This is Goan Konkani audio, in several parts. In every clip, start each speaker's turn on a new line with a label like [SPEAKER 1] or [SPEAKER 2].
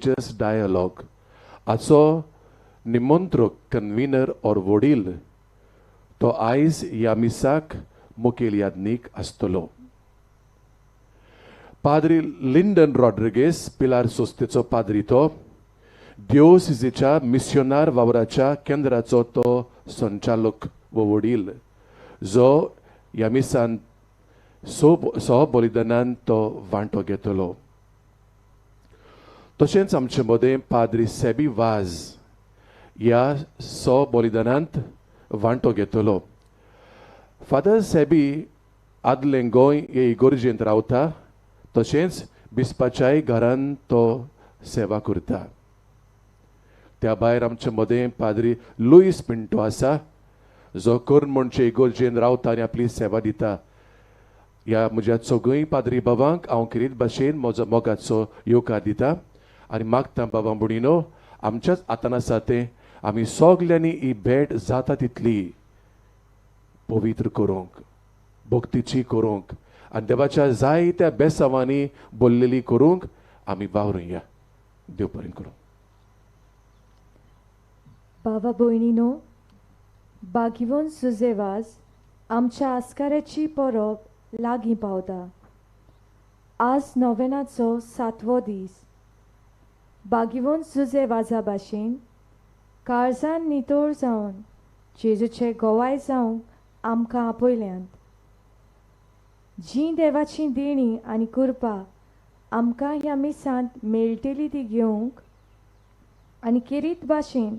[SPEAKER 1] रिलिजियस डायलॉग हाचो निमंत्रक कन्व्हिनर ऑर वडील तो आयज ह्या मिसाक मुखेल याज्ञीक आसतलो. पाद्री लिंडन रॉड्रिगेस पिलार संस्थेचो पाद्री तो दिओसिजीच्या मिस्योनार वावराच्या केंद्राचो तो संचालक व वडील जो ह्या मिसान सह बलिदानान तो वांटो घेतलो. तशेंच आमचे मदें पाद्री सेबी वाज ह्या सह बलिदानांत वांटो घेतलो. फादर सेबी आदलें गोंय हे इगर्जेंत रावता तशेंच बिस्पाच्याय घरान तो सेवा करता. त्या भायर आमचे मदें पाद्री लुईस पिंटो आसा जो करमणचे इगर्जेन रावता आनी आपली सेवा दिता. ह्या म्हज्या सगळीं पाद्री बाबांक हांव खेरीत भाशेन म्हजो मोगाचो येवकार दिता आनी मागता बाबा भयणीनो आमच्याच हातान आसा तें आमी सगल्यांनी ही भेट जाता तितली पवित्र करूंक, भक्तीची करूंक आनी देवाच्या जायत्या बेसांवांनी बोल्लेली करूंक आमी वावरुया. देव बरें करूं.
[SPEAKER 2] बाबा भयणीनो, बागिवन जुझे वाज आमच्या आस्काराची परब लागीं पावता. आज नोवेनाचो 7वो दीस. बागिवन जुझे वाजा भाशेन काळजान नितळ जावन जेजूचे गोवाय जावंक आमकां आपयल्यांत. जीं देवाची देणी आनी कृपा आमकां ह्या मिसांत मेळटली ती घेवंक आनी खेरीत भाशेन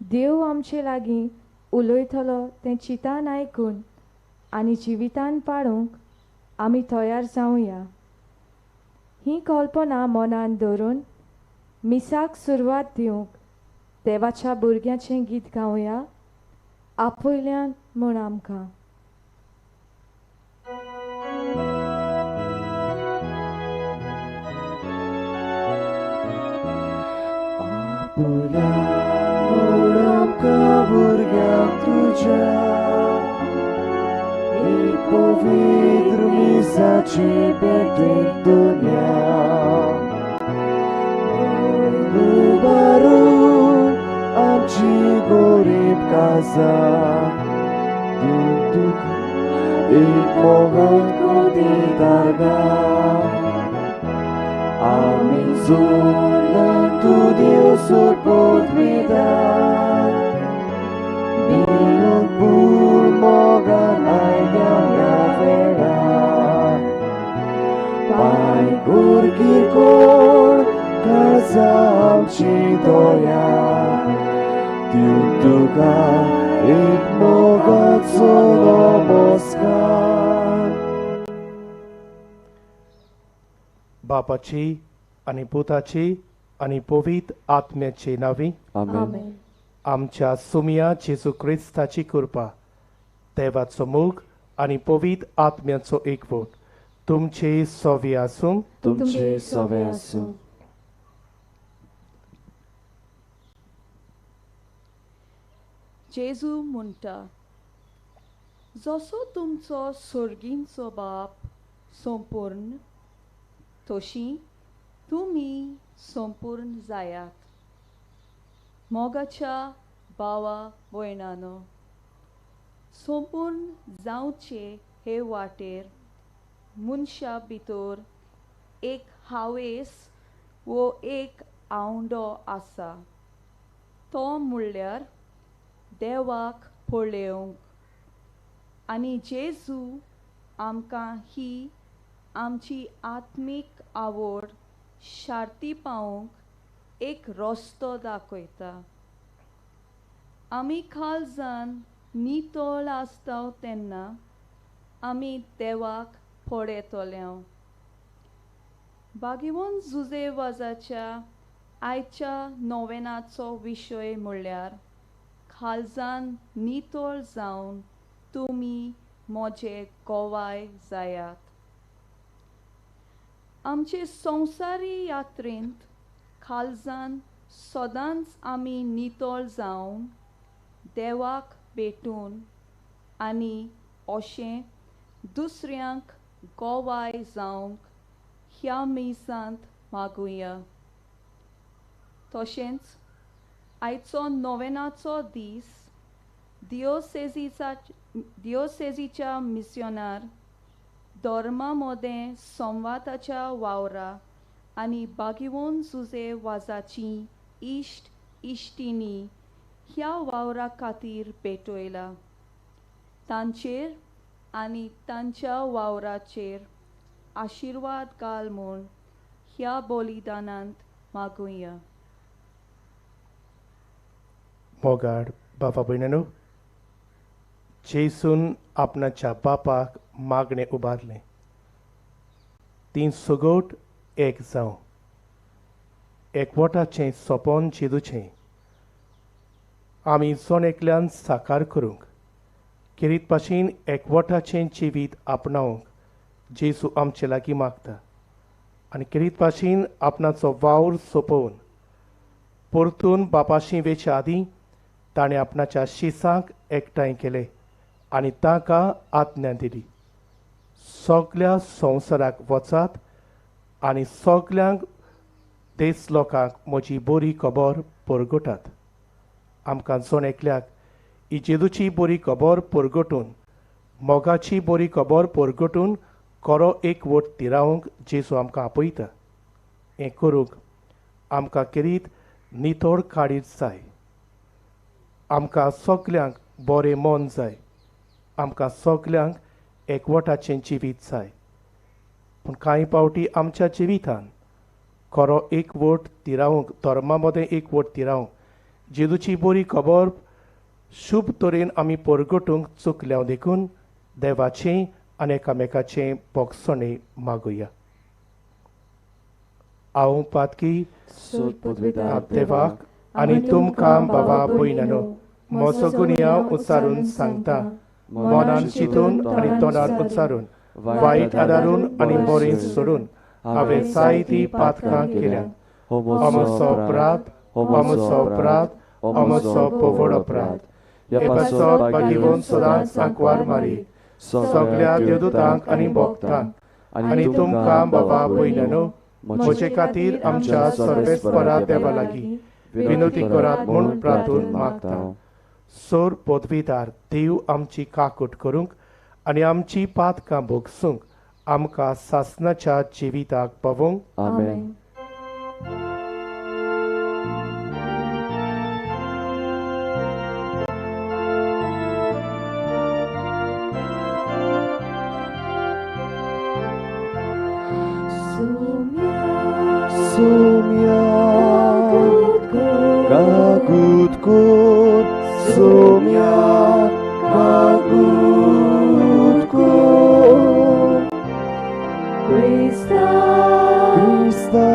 [SPEAKER 2] देव आमचे लागीं उलयतलो तें चिंतान आयकून आनी जिवितान पाळूंक आमी तयार जावया. ही कल्पना मनान धरून मिसाक सुरवात दिवंक देवाच्या भुरग्याचें गीत गावया आपयल्यान म्हूण आमकां.
[SPEAKER 3] आपल्यान म्हूण आमकां भुरग्यांक तुज्या एक पवित्र मिसाची भेटेक दुनिया उबारून आमची गोरीब काजा दिवन तुका एक मोगान कोदिता आमी जोडला तूं देव सोडपोत विदार बियोन पूल मोगान आयल्या ह्या वेळार पांय गुरगीर कोण काळजा आमची दया दिवन तुका एक मोगाचो नमस्कार.
[SPEAKER 4] बापाची आनी पुताची आनी पवित्र आत्म्याचे नांवी
[SPEAKER 2] आमेन.
[SPEAKER 4] आमच्या सुमया जेजू क्रिस्ताची कृपा, देवाचो मोग आनी पवित्र आत्म्याचो एकवट तुमचे सवे आसूं.
[SPEAKER 3] तुमचे सवे आसूं.
[SPEAKER 5] जेजू म्हणटा, जसो तुमचो सोर्गींचो बाप संपूर्ण तशी तुमी संपूर्ण जायात. मोगाच्या भावा भयणानो, संपूर्ण जावचे हे वाटेर मनशा भितर एक हावेस वो एक आवंडो आसा, तो म्हणल्यार देवाक पळोवंक. आनी जेजू आमकां ही आमची आत्मीक आवड शार्ती पावोवंक एक रस्तो दाखयता. आमी काळजान नितळ आसता तेन्ना आमी देवाक पळयतले. बागिवन जुझे वाजाच्या आयच्या नोवेनाचो विशय म्हणल्यार काळजान नितळ जावन तुमी म्हजे गोवाय जायात. आमचे संवसारी यात्रेंत काळजान सदांच आमी नितळ जावन देवाक भेटून आनी अशें दुसऱ्यांक गोवाय जावंक ह्या मिसांत मागुया. तशेंच आयचो नोवेनाचो दीस दियोसेजीच्या मिस्योनार धर्मा मदें संवादाच्या वावरा आनी बागिवोन जुजे वाजाची इश्ट इश्टिणी ह्या वावरा खातीर पेटयला. तांचेर आनी तांच्या वावराचेर आशिर्वाद घाल म्हूण ह्या बलिदानांत मागुया.
[SPEAKER 4] मोगाड बाबा भयणांनो, जेसून आपणाच्या बापाक मागणें उबारलें, तीं सगोट एक जावं. एकवटाचें सपन जेजूचें आमी जण एकल्यान साकार करूंक खेरीत भाशेन एकवटाचें जिवीत आपणावंक जेजू आमचे लागीं मागता आनी खेरीत भाशेन आपणाचो वावर सोंपोवन परतून बापाशी वेच्या आदीं ताणें आपणाच्या शिसांक एकठांय केले आनी तांकां आज्ञा दिली, सगल्या संवसाराक वचात आनी सगल्यांक देश लोकांक म्हजी बरी खबर परगटात. आमकां जण एकल्याक ही जेजूची बरी खबर परगटून, मोगाची बरी खबर परगटून खरो एकवट तिरावंक जेजू आमकां आपयता. हें करूंक आमकां खेरीत नितळ काळीज जाय, आमकां सगल्यांक बरें मन जाय, आमकां सगल्यांक एकवटाचें जिवीत जाय. पूण कांय फावटी आमच्या जिवितान खरो एकवट तिरावंक, धर्मा मदें एकवट तिरावंक, जेजूची बरी खबर शुभ तरेन आमी परगटूंक चुकल्या देखून देवाचें आनी एकामेकाचें बोगसणें मागुया. हांव पातकी देवाक आनी तुमकां बाबा भयणांनो म्हजो गुन्यांव उच्चारून सांगता, मनान चिंतून आनी तोंडार उच्चारून, वायट आदारून आनी बरें सोडून हांवें जायतीं पातकां केल्यांत. अमसो अपराध, अमसो अपराध, अमसो पोवड अपराध. हे पासत बागिवोन सदांच आंकवार मारी सगल्या देवदूतांक आनी भक्तांक आनी तुमकां बाबा भयणांनो म्हजे खातीर आमच्या सर्वेस्परा देवा लागीं विनवती करात म्हूण प्रार्थून मागता. सोर पदवीदार देव आमची काकूट करूंक आनी आमची पातकां भोगसूंक आमकां सासणाच्या जिविताक पावोवंक.
[SPEAKER 3] आमेन. Sumia, Kagutkur, Sumia, Kagutkur.
[SPEAKER 2] Krista,
[SPEAKER 3] Krista,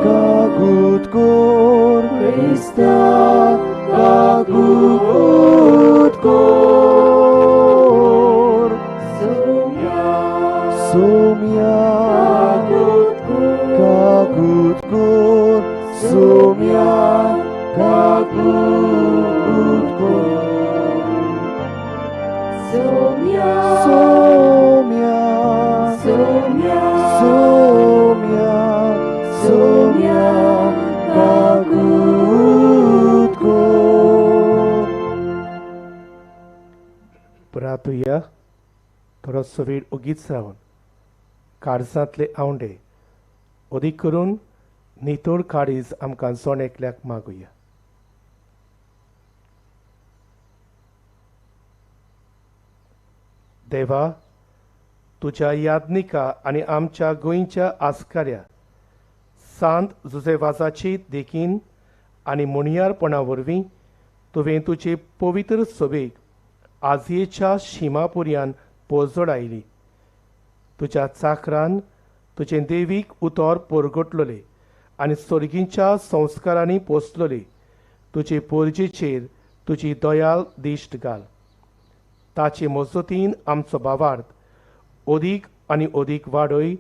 [SPEAKER 3] Kagutkur, Krista, Kagutkur.
[SPEAKER 2] Sumia,
[SPEAKER 3] Sumia, Kagutkur, Sumia, Kagutkur.
[SPEAKER 2] Sumia,
[SPEAKER 3] Sumia,
[SPEAKER 2] Sumia,
[SPEAKER 3] Sumia, Sumia, Kagutkur.
[SPEAKER 4] प्रातुया थोडोसो वेळ ओगीच रावन काळजांतले आवंडे अदीक करून नितळ काळीज आमकां जण एकल्याक मागुया. देवा, तुज्या याज्ञिका आनी आमच्या गोंयच्या आस्काऱ्या सांत जुजेवाजाची देखीन आनी मुणयारपणा वरवीं तुवें तुजे पवित्र सभेक आजयेच्या शिमापुर्यान पोजडायली. तुज्या चाकरान तुजें देवीक उतर परगटलोले आनी सर्गींच्या संस्कारांनी पोसलोले तुजे पोरजेचेर तुजी दयाल दिश्ट घाल. ताचे मजतीन आमचो भावार्थ अदीक आनी अदीक वाडय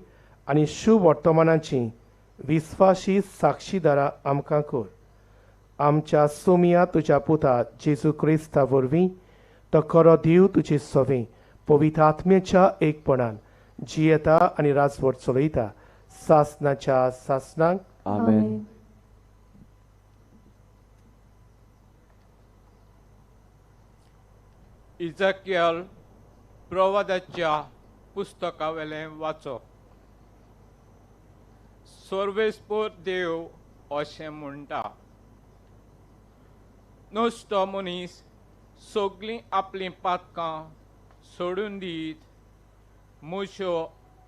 [SPEAKER 4] आनी शुभ वर्तमानाची विस्वाशी साक्षीदारां आमकां कर. आमच्या सोमिया तुज्या पुता जेजू क्रिस्ता वरवीं तो खरो देव तुजे सवे पवित्र आत्म्याच्या एकपणान जियेता आनी राजवट चलयता सासनाच्या सासनाक.
[SPEAKER 3] आमेन.
[SPEAKER 6] इजकियल प्रवादाच्या पुस्तकावेलें वाचप. सर्वेस्पर देव अशें म्हणटा, नुस्तो मनीस सगळीं आपलीं पातकां सोडून दीत, म्हज्यो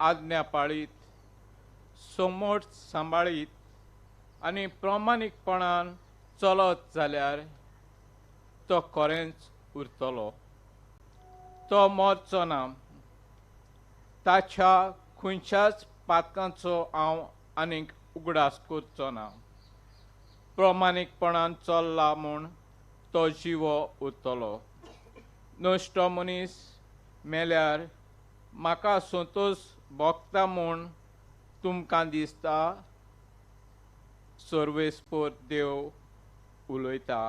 [SPEAKER 6] आज्ञा पाळीत, समोट सांबाळीत आनी प्रमाणीकपणान चलत जाल्यार तो खरेंच उरतलो, तो मरचो ना. ताच्या खंयच्याच पातकांचो हांव आनीक उगडास करचो ना. प्रमाणीकपणान चल्ला म्हूण तो जिवो उरतलो. नश्टो मनीस मेल्यार म्हाका संतोश भोगता म्हूण तुमकां दिसता? सर्वेस्पर देव उलयता.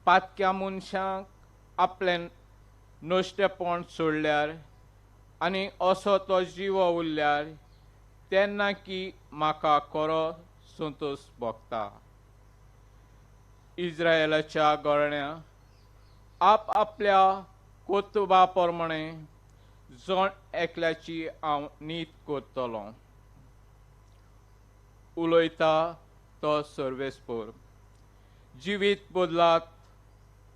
[SPEAKER 6] पातक्या मनशांक आपलें नश्टेपण सोडल्यार आनी असो तो जिवो उरल्यार तेन्ना की म्हाका खरो संतोश भोगता. इज्रायलाच्या घराण्या आप आपल्या कोतबा प्रमाणे जण एकल्याची हांव नीत करतलो, उलयता तो सर्वेस्पर. जिवीत बदलात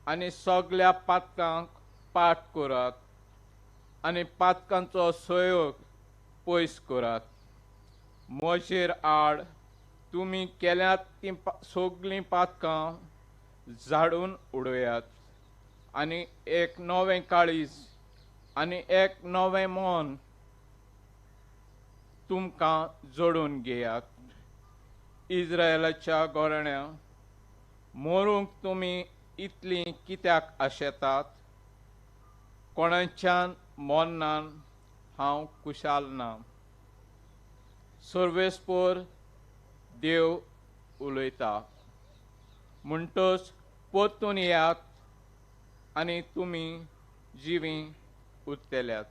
[SPEAKER 6] आनी सगळ्या पातकांक पाठ करात आनी पातकांचो सहयोग पयस करात. म्हजेर आड तुमी केल्यात तीं सगळीं पातकां झाडून उडयात आनी एक नवें काळीज आनी एक नवें मन तुमकां जोडून घेयात. इज्रायलाच्या घराण्या, मरूंक तुमी इतलीं कित्याक आशेतात? कोणाच्यान मरणान हांव खुशाल ना. सर्वेस्पर देव उलयता. म्हणटच परतून येयात आनी तुमी जिवीं उरतल्यात.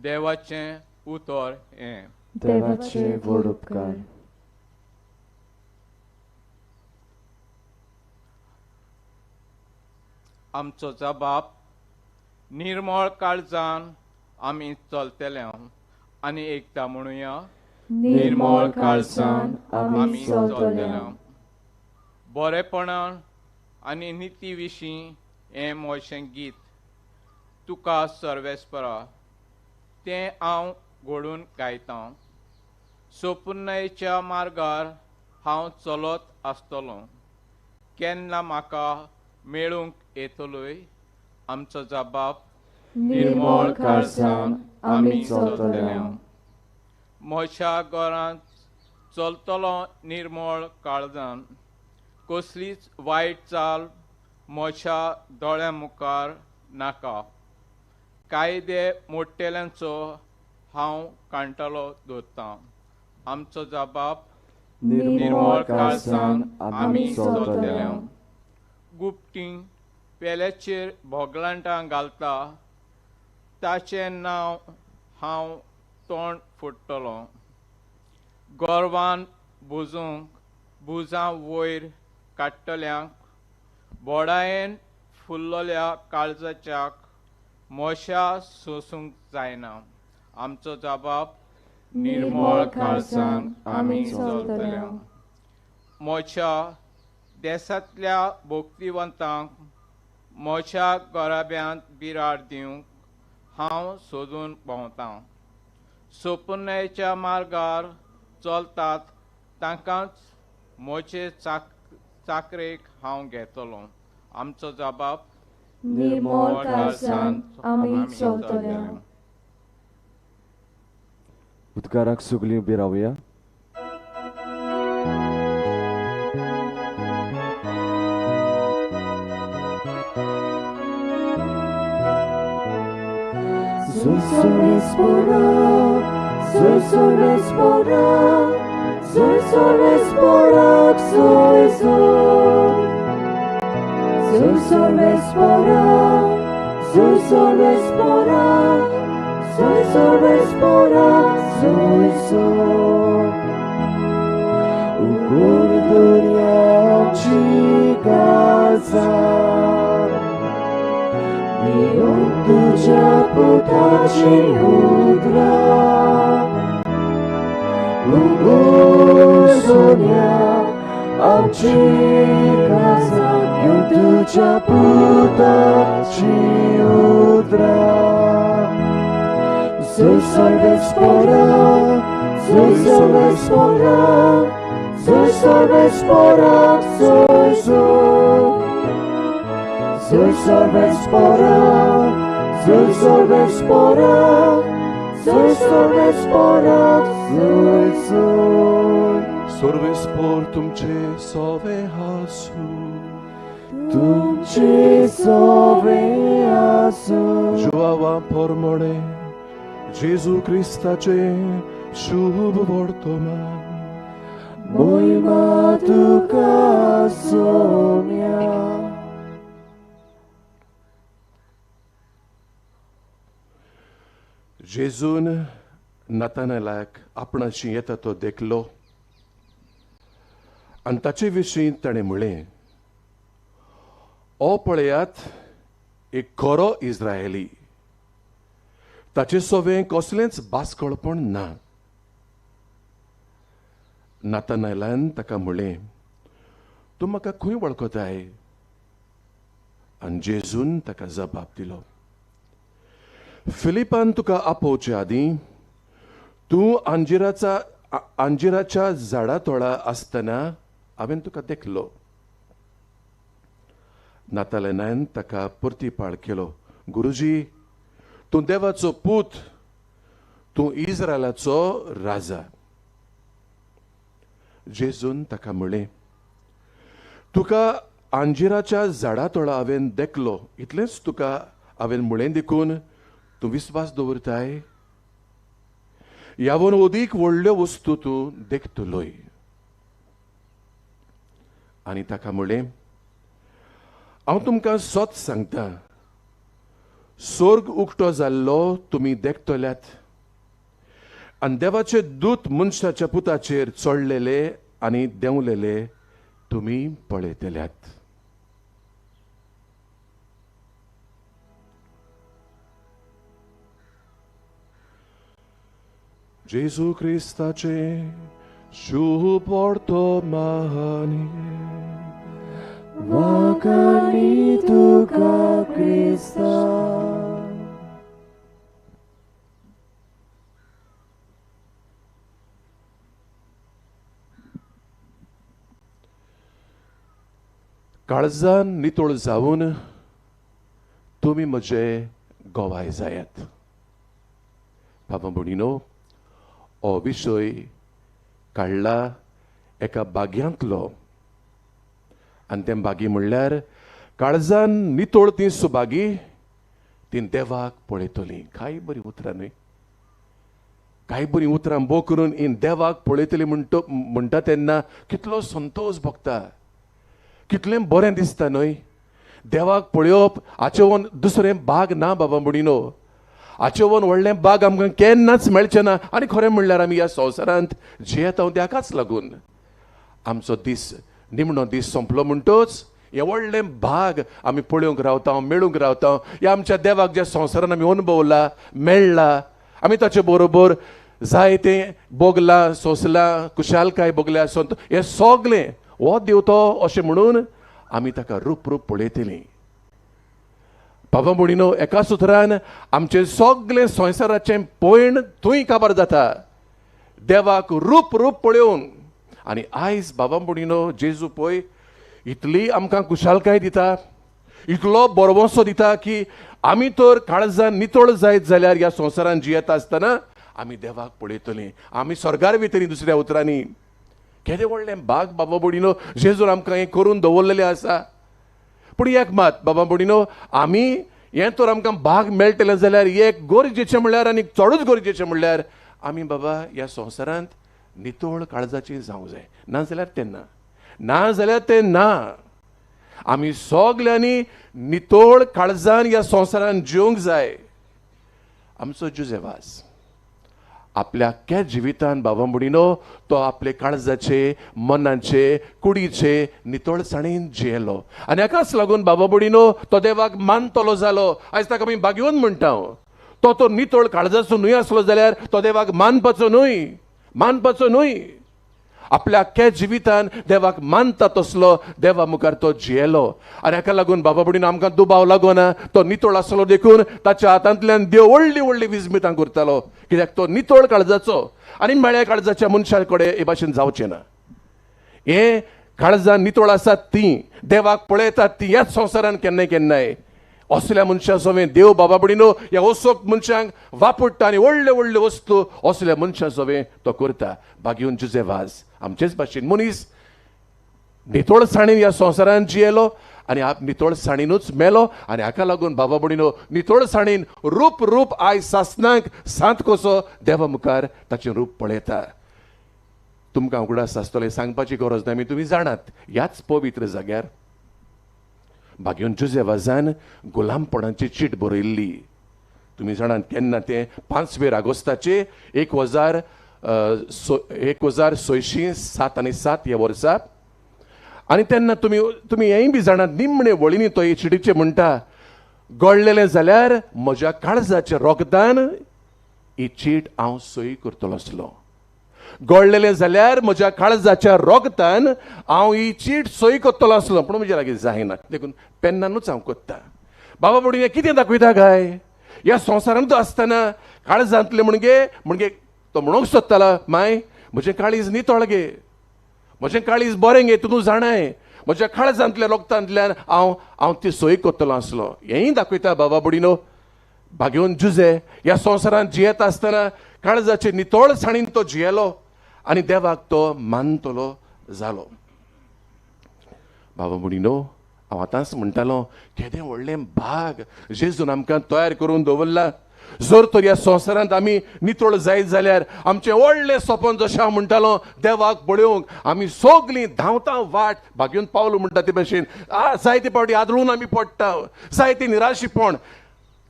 [SPEAKER 6] देवाचें उतर हें.
[SPEAKER 3] देवाचे व्हड उपकार.
[SPEAKER 6] आमचो जबाब निर्मळ काळजान आमी चलतले आनी एकदां म्हणुया,
[SPEAKER 2] निर्मळ काळजान आमी चलतले.
[SPEAKER 6] बरेपणान आनी निती विशीं हें म्हजें गीत तुका सर्वेस्परा, तें हांव घडून गायतां. सोपुर्णायेच्या मार्गार हांव चलत आसतलो, केन्ना म्हाका मेळूंक येतलोय? आमचो जबाब
[SPEAKER 2] निर्मळ काळजान आमी चलतले.
[SPEAKER 6] म्हज्या घरांत चलतलो निर्मळ काळजान, कसलीच वायट चाल म्हज्या दोळ्यां मुखार नाका. कायदे मोडटेल्यांचो हांव कांटालो दवरतां. आमचो जबाब
[SPEAKER 3] निर्मळ काळजान आमी चलतले.
[SPEAKER 6] गुप्ती पेल्याचेर भोगलांटां घालता, ताचें नांव हांव तोंड फोडटलो. गर्वान भुजूंक भुजां वयर काडटल्यांक, बोडायेन फुल्लोल्या काळजाच्याक मोशा सोसूंक जायना. आमचो जबाब
[SPEAKER 2] निर्मळ काळजान आमी चलतले.
[SPEAKER 6] म्हज्या देशांतल्या भक्तिवंतांक म्हज्या घराब्यांत बिराड दिवंक हांव सोदून भोंवतां. सोपुर्णायेच्या मार्गार चलतात तांकांच म्हजे चाकरेक हांव घेतलो. आमचो जबाब
[SPEAKER 2] निर्मळ काळजान आमी चलतले.
[SPEAKER 3] उद्गाराक सगळीं उबी रावया. भुरग्यांची काळजां येवंक तुज्या पुताची उतरां उगोसोन्या आमची काळजां येवंक तुज्या पुताची उतरां Soy salvespora, soy salvespora, soy salvespora, soy soy. Soy salvespora, soy salvespora, soy salvespora, soy soy.
[SPEAKER 1] Sorvespor तुमचे सोवे आसूं,
[SPEAKER 3] तुमचे सोवे आसूं.
[SPEAKER 1] जुआवा परमोणे जेजू क्रिस्ताचे शुभ वर्तमान
[SPEAKER 3] मोहिमा तुका सोम्या.
[SPEAKER 1] जेजून नातानालाक आपणाशी येता तो देखलो आनी ताचे विशीं ताणें म्हणलें, ओ पळयात एक खरो इस्रायली, ताचे सोवें कसलेंच बास्कळपण ना. नातानायलान ताका म्हणलें, तूं म्हाका खंय वळखताय? आनी जेजून ताका जबाब दिलो, फिलिपान तुका आपोवचे आदीं तूं अंजिराच्या झाडा तोळा आसतना हांवें तुका देखलो. नातानायलान ताका परतीपाळ केलो, गुरुजी, तूं देवाचो पूत, तूं इस्रायलाचो राजा. जेजून ताका म्हणलें, तुका अंजिराच्या झाडा तोळा हांवें देखलो इतलेंच तुका हांवें म्हणलें देखून तूं विस्वास दवरताय? ह्यावन अदीक व्हडल्यो वस्तू तूं देखतलोय. आनी ताका म्हणलें, हांव तुमकां सत सांगता, स्वर्ग उक्तो जाल्लो तुमी देखतल्यात आनी देवाचे दूत मनशाच्या पुताचेर चडलेले आनी देंवलेले तुमी पळयतल्यात. जेजू क्रिस्ताचे शुभ वर्तमान
[SPEAKER 3] वाखाणी तुका क्रिस्ता.
[SPEAKER 1] काळजान नितळ जावन तुमी म्हजे गवाय जायात. बाबा भयणीनो, हो विशय काडला एका बाग्यांतलो आनी तें बागी म्हणल्यार काळजान नितळ ती सुबागी ती देवाक पळयतली. कांय बरीं उतरां न्हय, कांय बरीं उतरां बो करून इन देवाक पळयतली म्हणटा तेन्ना कितलो संतोश भोगता, कितलें बरें दिसता न्हय. देवाक पळोवप हाचे वन दुसरें भाग ना बाबा भयणीनो, हाचे वन व्हडलें भाग आमकां केन्नाच मेळचें ना. आनी खरें म्हणल्यार आमी ह्या संवसारांत जियेता त्याकाच लागून आमचो दीस निमणो दीस सोंपलो म्हणटच हें व्हडलें भाग आमी पळोवंक रावता, मेळूंक रावता. ह्या आमच्या देवाक ज्या संवसारान आमी अनुभवला, मेळ्ळा, आमी ताचे बरोबर जाय तें भोगलां, सोंसलां, खुशालकाय भोगल्या, संत हें सगलें हो देव तो अशें म्हणून आमी ताका रूप रूप पळयतलीं. बाबा भयणीनो, एका सुत्रान आमचें सगलें संवसाराचें पयण थंय काबार जाता, देवाक रूप रूप पळोवन. आनी आयज बाबा भयणीनो, जेजू पळय इतली आमकां खुशालकाय दिता, इतलो बरवंसो दिता की आमी तर काळजान नितळ जायत जाल्यार ह्या संवसारान जियेता आसतना आमी देवाक पळयतलीं, आमी स्वर्गार वयतलीं. दुसऱ्या उतरांनी केदें व्हडलें भाग बाबा भयणीनो जेजून आमकां हें करून दवरलेलें आसा. पूण एक मात बाबा भयणीनो, आमी हें तर आमकां भाग मेळटलें जाल्यार एक गरजेचें म्हणल्यार आनी चडूच गरजेचें म्हणल्यार आमी बाबा ह्या संवसारांत नितळ काळजाची जावंक जाय. ना जाल्यार तें ना, ना जाल्यार तें ना. आमी सगल्यांनी नितळ काळजान ह्या संवसारान जिवंक जाय. आमचो जुजेवास आपल्या अख्ख्या जिवितान बाबा भयणीनो तो आपले काळजाचे, मनाचे, कुडीचे नितळसाणेन जियेलो आनी हाकाच लागून बाबा भयणीनो तो देवाक मानतलो जालो. आयज ताका आमी भाग्यवंत म्हणटा. तो तो नितळ काळजाचो न्हय आसलो जाल्यार तो देवाक मानपाचो न्हय, मानपाचो न्हय. आपल्या अख्ख्या जिवितान देवाक मानता तसलो देवा मुखार तो जियेलो आनी हाका लागून बाबा भयणीनो आमकां दुबाव लागोना तो नितळ आसलो देखून ताच्या हातांतल्यान देव व्हडली व्हडली विस्मितां करतालो, कित्याक तो नितळ काळजाचो. आनी म्हेळ्या काळजाच्या मनशा कडेन हे भाशेन जावचें ना. हे काळजां नितळ आसात तीं देवाक पळयतात ती ह्याच संवसारान केन्नाय केन्नाय असल्या मनशां सवें देव बाबा भयणीनो ह्या असोक मनशांक वापरता आनी व्हडल्यो व्हडल्यो वस्तू असल्या मनशां सवें तो करता. भाग्यवंत जुझे वाज आमचेच भाशेन मनीस नितळसाणीन ह्या संवसारान जियेलो आनी आप नितळसाणीनूच मेलो आनी हाका लागून बाबा भयणीनो नितळसाणीन रूप रूप आयज सासनाक सांत कसो देवा मुखार ताचें रूप पळयता. तुमकां उगडास आसतलें, सांगपाची गरज ना, तुमी जाणात ह्याच पवित्र जाग्यार भाग्यवंत जुझे वाजान गुलामपणाची चीट बरयल्ली. तुमी जाणात केन्ना तें 5 ऑगस्टाचे 1607 आनी 7 ह्या वर्सा. आनी तेन्ना तुमी तुमी हेंय बी जाणात निमणे वळींनी तो हे चिटीचेर म्हणटा, गळलेलें जाल्यार म्हज्या काळजाच्या रोगदान ही चीट हांव सही करतलो आसलो. गळलेलें जाल्यार म्हज्या काळजाच्या रोगतान हांव ही चीट सही करतलो आसलो, पूण म्हज्या लागीं जायना देखून पेन्नानूच हांव करता. बाबा भयणीनो कितें दाखयता काय ह्या संवसारांत आसतना काळजांतलें म्हणजे म्हणजे तो म्हणूंक सोदतालो, माय म्हजें काळीज नितळ गे, म्हजें काळीज बरें गे, तूं जाणाय म्हज्या काळजांतल्या रोगतांतल्यान हांव हांव ती सोय करतलो आसलो. हेंय दाखयता बाबा भयणीनो भाग्यवंत जुझे ह्या संवसारांत जियेता आसतना काळजाचे नितळसाणीन तो जियेलो आनी देवाक तो मानतलो जालो. बाबा भयणीनो हांव आतांच म्हणटालो केदें व्हडलें भाग जेजून आमकां तयार करून दवरला. जर तर ह्या संवसारांत आमी नितळ जायत जाल्यार आमचें व्हडलें सपन, जशें हांव म्हणटालो देवाक पळोवंक आमी सगळीं धांवता वाट भाग्यवंत पावलो म्हणटा ते भशेन जायते फावटी आदळून आमी पडटा, जायती निराशीपण,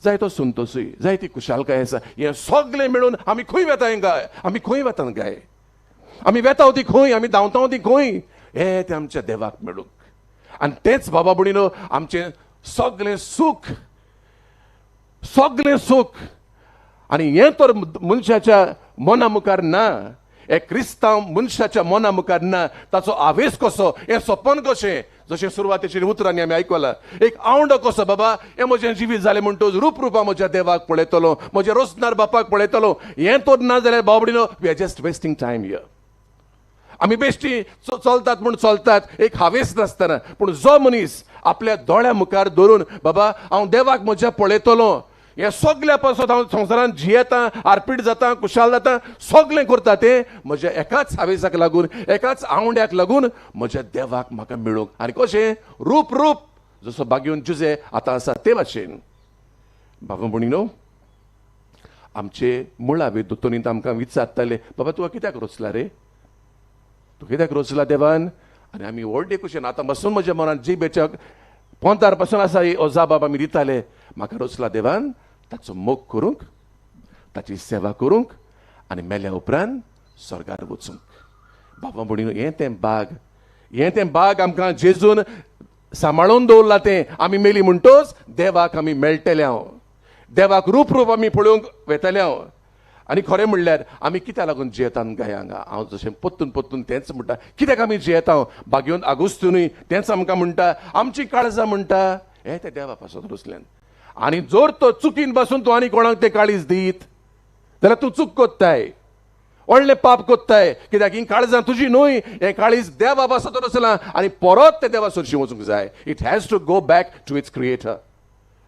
[SPEAKER 1] जायतो संतोशूय, जायती खुशालकाय आसा. हें सगळें मेळून आमी खंय वेता काय, आमी खंय वेता काय, आमी वेता ती खंय, आमी धांवता ती खंय, हें तें आमच्या देवाक मेळूंक. आनी तेंच बाबा भयणीनो आमचें सगळें सूख, सगळें सूख. आनी हें तर मनशाच्या मना मुखार ना, हे क्रिस्तांव मनशाच्या मना मुखार ना, ताचो आवेस कसो, हें सपन कशें, जशें सुरवातेचेर उतरांनी आमी आयकलां, एक आवंडो कसो बाबा हें म्हजें जिवीत जालें म्हणटच रूप रुपा म्हज्या देवाक पळयतलो, म्हज्या रोसनार बापाक पळयतलो. हें तर ना जाल्यार बाबा भयणीनो we are just wasting time here. आमी बेश्टी चलतात म्हूण चलतात एक हावेस नासतना, पूण जो मनीस आपल्या दोळ्या मुखार धरून बाबा हांव देवाक म्हज्या पळयतलो, हें सगल्या पासत हांव संवसारांत जियेतां, आरपीट जाता, खुशाल जाता, सगळें करता तें म्हज्या एकाच हावेसाक लागून, एकाच आवंड्याक लागून म्हज्या देवाक म्हाका मेळूंक. आनी कशें रूप रूप जसो भाग्यवंत जुझे आतां आसा ते भाशेन. बाबा भयणीनो आमचे मुळावे दोतोनींत आमकां विचारताले, बाबा तुका कित्याक रोचला रे, तूं कित्याक रोचला देवान? आनी आमी व्हडले कुशेन आतां पासून म्हज्या मनान जिबेच्या पोंतार पासून आसा हो जाबाब आमी दिताले, म्हाका रोचला देवान ताचो मोग करूंक, ताची सेवा करूंक आनी मेल्या उपरांत स्वर्गार वचूंक. बाबा भयणीनो हें तें बाग, हें तें बाग आमकां जेजून सांबाळून दवरलां तें आमी मेली म्हणटच देवाक आमी मेळटले हांव, देवाक रूप रूप आमी पळोवंक वेतले हांव. आनी खरें म्हणल्यार आमी कित्याक लागून जियेतात काय हांगा, हांव जशें परतून परतून तेंच म्हणटा, कित्याक आमी जियेता? भाग्यवंत आगोस्तुनूय तेंच आमकां म्हणटा, आमची काळजां म्हणटा हें तें देवा पासत रोसल्यान. आनी जर तो चुकीन बसून तूं आनी कोणाक तें काळीज दीत जाल्यार तूं चूक कोत्ताय, व्हडलें पाप कोत्ताय, कित्याक ही काळजां तुजी न्हय, हें काळीज देवा पासत रोसलां आनी परत तें देवा सरशीं वचूंक जाय. It has to go back to its creator.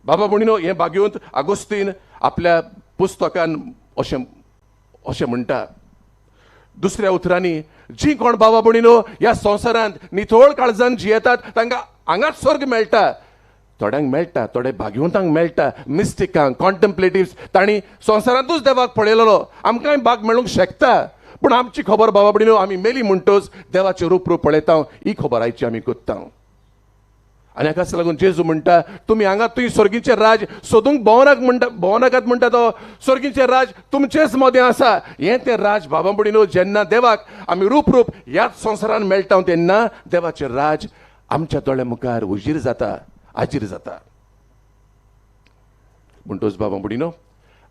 [SPEAKER 1] बाबा भयणीनो हें भाग्यवंत आगोस्तीन आपल्या पुस्तकान अशें अशें म्हणटा. दुसऱ्या उतरांनी जी कोण बाबा भयणीनो ह्या संवसारांत नितळ काळजान जियेतात तांकां हांगाच स्वर्ग मेळटा. थोड्यांक मेळटा, थोडे भाग्यवंतांक मेळटा, मिस्टिकांक, कॉन्टम्प्लेटिव्स, तांणी संवसारांतूच देवाक पळयलेलो, आमकांय भाग मेळूंक शकता. पूण आमची खबर बाबा भयणीनो आमी मेली म्हणटच देवाचें रूप रूप पळयता, ही खबर आयची आमी कोत्ता. आनी हाकाच लागून जेजू म्हणटा तुमी हांगा तुमी स्वर्गीचें राज सोदूंक भोंवनाक म्हणटा, भोंवनाकात म्हणटा तो. स्वर्गीचें राज तुमचेच मदें आसा. हें तें राज बाबा भयणीनो जेन्ना देवाक आमी रूप रूप ह्याच संवसारान मेळटा तेन्ना देवाचें राज आमच्या दोळ्या मुखार उजीर जाता, आजीर जाता. म्हणटोच बाबा भयणीनो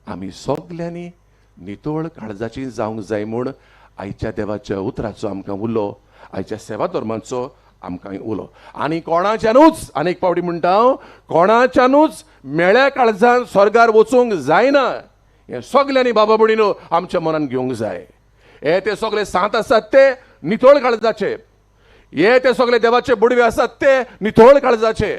[SPEAKER 1] आमी सगल्यांनी नितळ काळजाची जावंक जाय म्हूण आयच्या देवाच्या उतराचो आमकां उलो, आयच्या सेवा धर्माचो आमकां उलो. आनी कोणाच्यानूच, आनी एक फावटी म्हणटा हांव, कोणाच्यानूच मेळ्या काळजान स्वर्गार वचूंक जायना. हें सगल्यांनी बाबा भयणीनो आमच्या मनान घेवंक जाय. हे ते सगळे सांत आसात ते नितळ काळजाचे, हे ते सगळे देवाचे बुडवे आसात ते नितळ काळजाचे.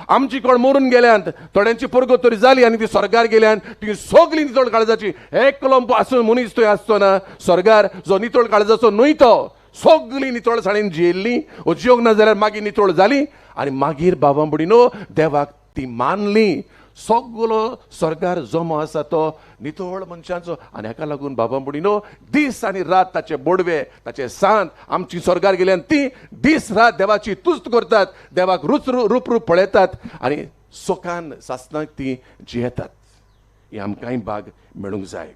[SPEAKER 1] आमची कोण मरून गेल्यांत, थोड्यांची परगत तरी जाली आनी ती स्वर्गार गेल्यान, ती सगळी नितळ काळजाची. एकलो आसून मनीस थंय आसचो ना स्वर्गार जो नितळ काळजाचो न्हय तो. सगळी नितळसाणेन जियेल्ली, जियोंक ना जाल्यार मागीर नितळ जाली आनी मागीर बाबा भयणीनो देवाक ती मानली. सगलो स्वर्गार जमो आसा तो नितळ मनशांचो. आनी हाका लागून बाबा भयणीनो दीस आनी रात ताचे बोडवे, ताचे सांत आमची स्वर्गार गेल्यान ती दीस रात देवाची तुस्त करतात, देवाक रुच रूप रूप पळयतात आनी सुखान सासनाक ती जियेतात. हे आमकांय भाग मेळूंक जाय.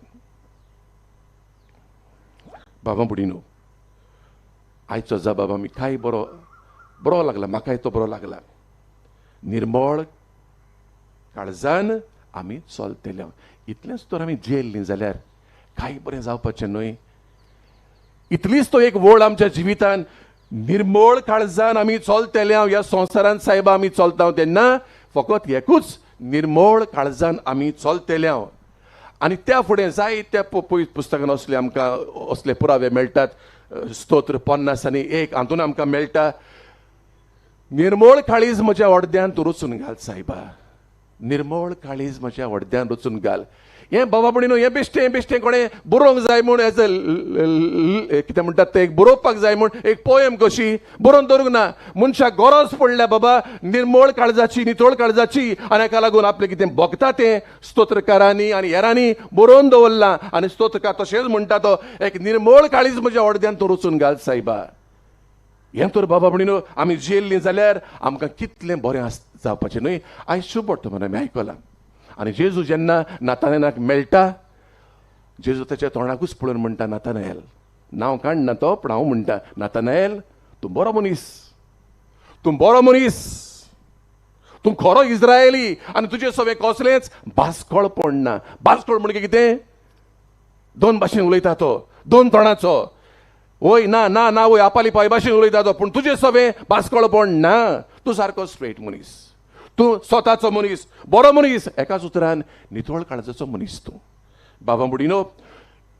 [SPEAKER 1] बाबा भयणीनो आयचो जबाब आमी कांय बरो बरो लागला, म्हाकाय तो बरो लागला. निर्मळ काळजान आमी चलतले. इतलेंच तर आमी जियेल्लीं जाल्यार कांय बरें जावपाचें न्हय. इतलीच तो एक वळ आमच्या जिवितान, निर्मळ काळजान आमी चलतले ह्या संवसारान सायबा आमी चलता तेन्ना फकत एकूच निर्मळ काळजान आमी चलतले. आनी त्या फुडें जायत्या पुस्तकान असले आमकां असले पुरावे मेळटात. स्तोत्र 51 हातून आमकां मेळटा, निर्मळ काळीज म्हज्या अर्द्यान तूं रचून घाल सायबा, निर्मळ काळीज म्हज्या अर्द्यान रचून घाल. हें बाबा भयणीनो हें बेश्टें बेश्टें कोणें बरोवंक जाय म्हूण एज अ कितें म्हणटात तें, एक बरोवपाक जाय म्हूण एक पोयम कशी बरोवन दवरूंक ना. मनशाक गरज पडल्या बाबा निर्मळ काळजाची, नितळ काळजाची. आनी हाका लागून आपलें कितें भोगता तें स्तोत्रकारांनी आनी हेरांनी बरोवन दवरलां. आनी स्तोत्रकार तशेंच म्हणटा तो, एक निर्मळ काळीज म्हज्या अर्द्यान तूं रचून घाल सायबा. हें तर बाबा भयणीनो आमी जियेल्लीं जाल्यार आमकां कितलें बरें आस जावपाचें न्हय. आयज शुभ वर्तमान आमी आयकलां. आनी जेजू जेन्ना नातानायलाक मेळटा, जेजू ताच्या तोंडाकूच पळोवन म्हणटा, नातानायल, नांव काडना तो पूण हांव म्हणटा, नातानायल तूं बरो मनीस, तूं बरो मनीस, तूं खरो इस्रायली आनी तुजे सवें कसलेंच बास्कळपण ना. बास्कळ म्हणजे कितें? दोन भाशेन उलयता तो, दोन तोंडाचो. वय ना ना ना वय आपाली पाय भाशेन उलयता तो, पूण तुजे सवें बास्कळपण ना. तूं सारको स्ट्रेट मनीस, तूं स्वताचो मनीस, बरो मनीस, एकाच उतरान नितळ काळजाचो मनीस तूं. बाबा भयणीनो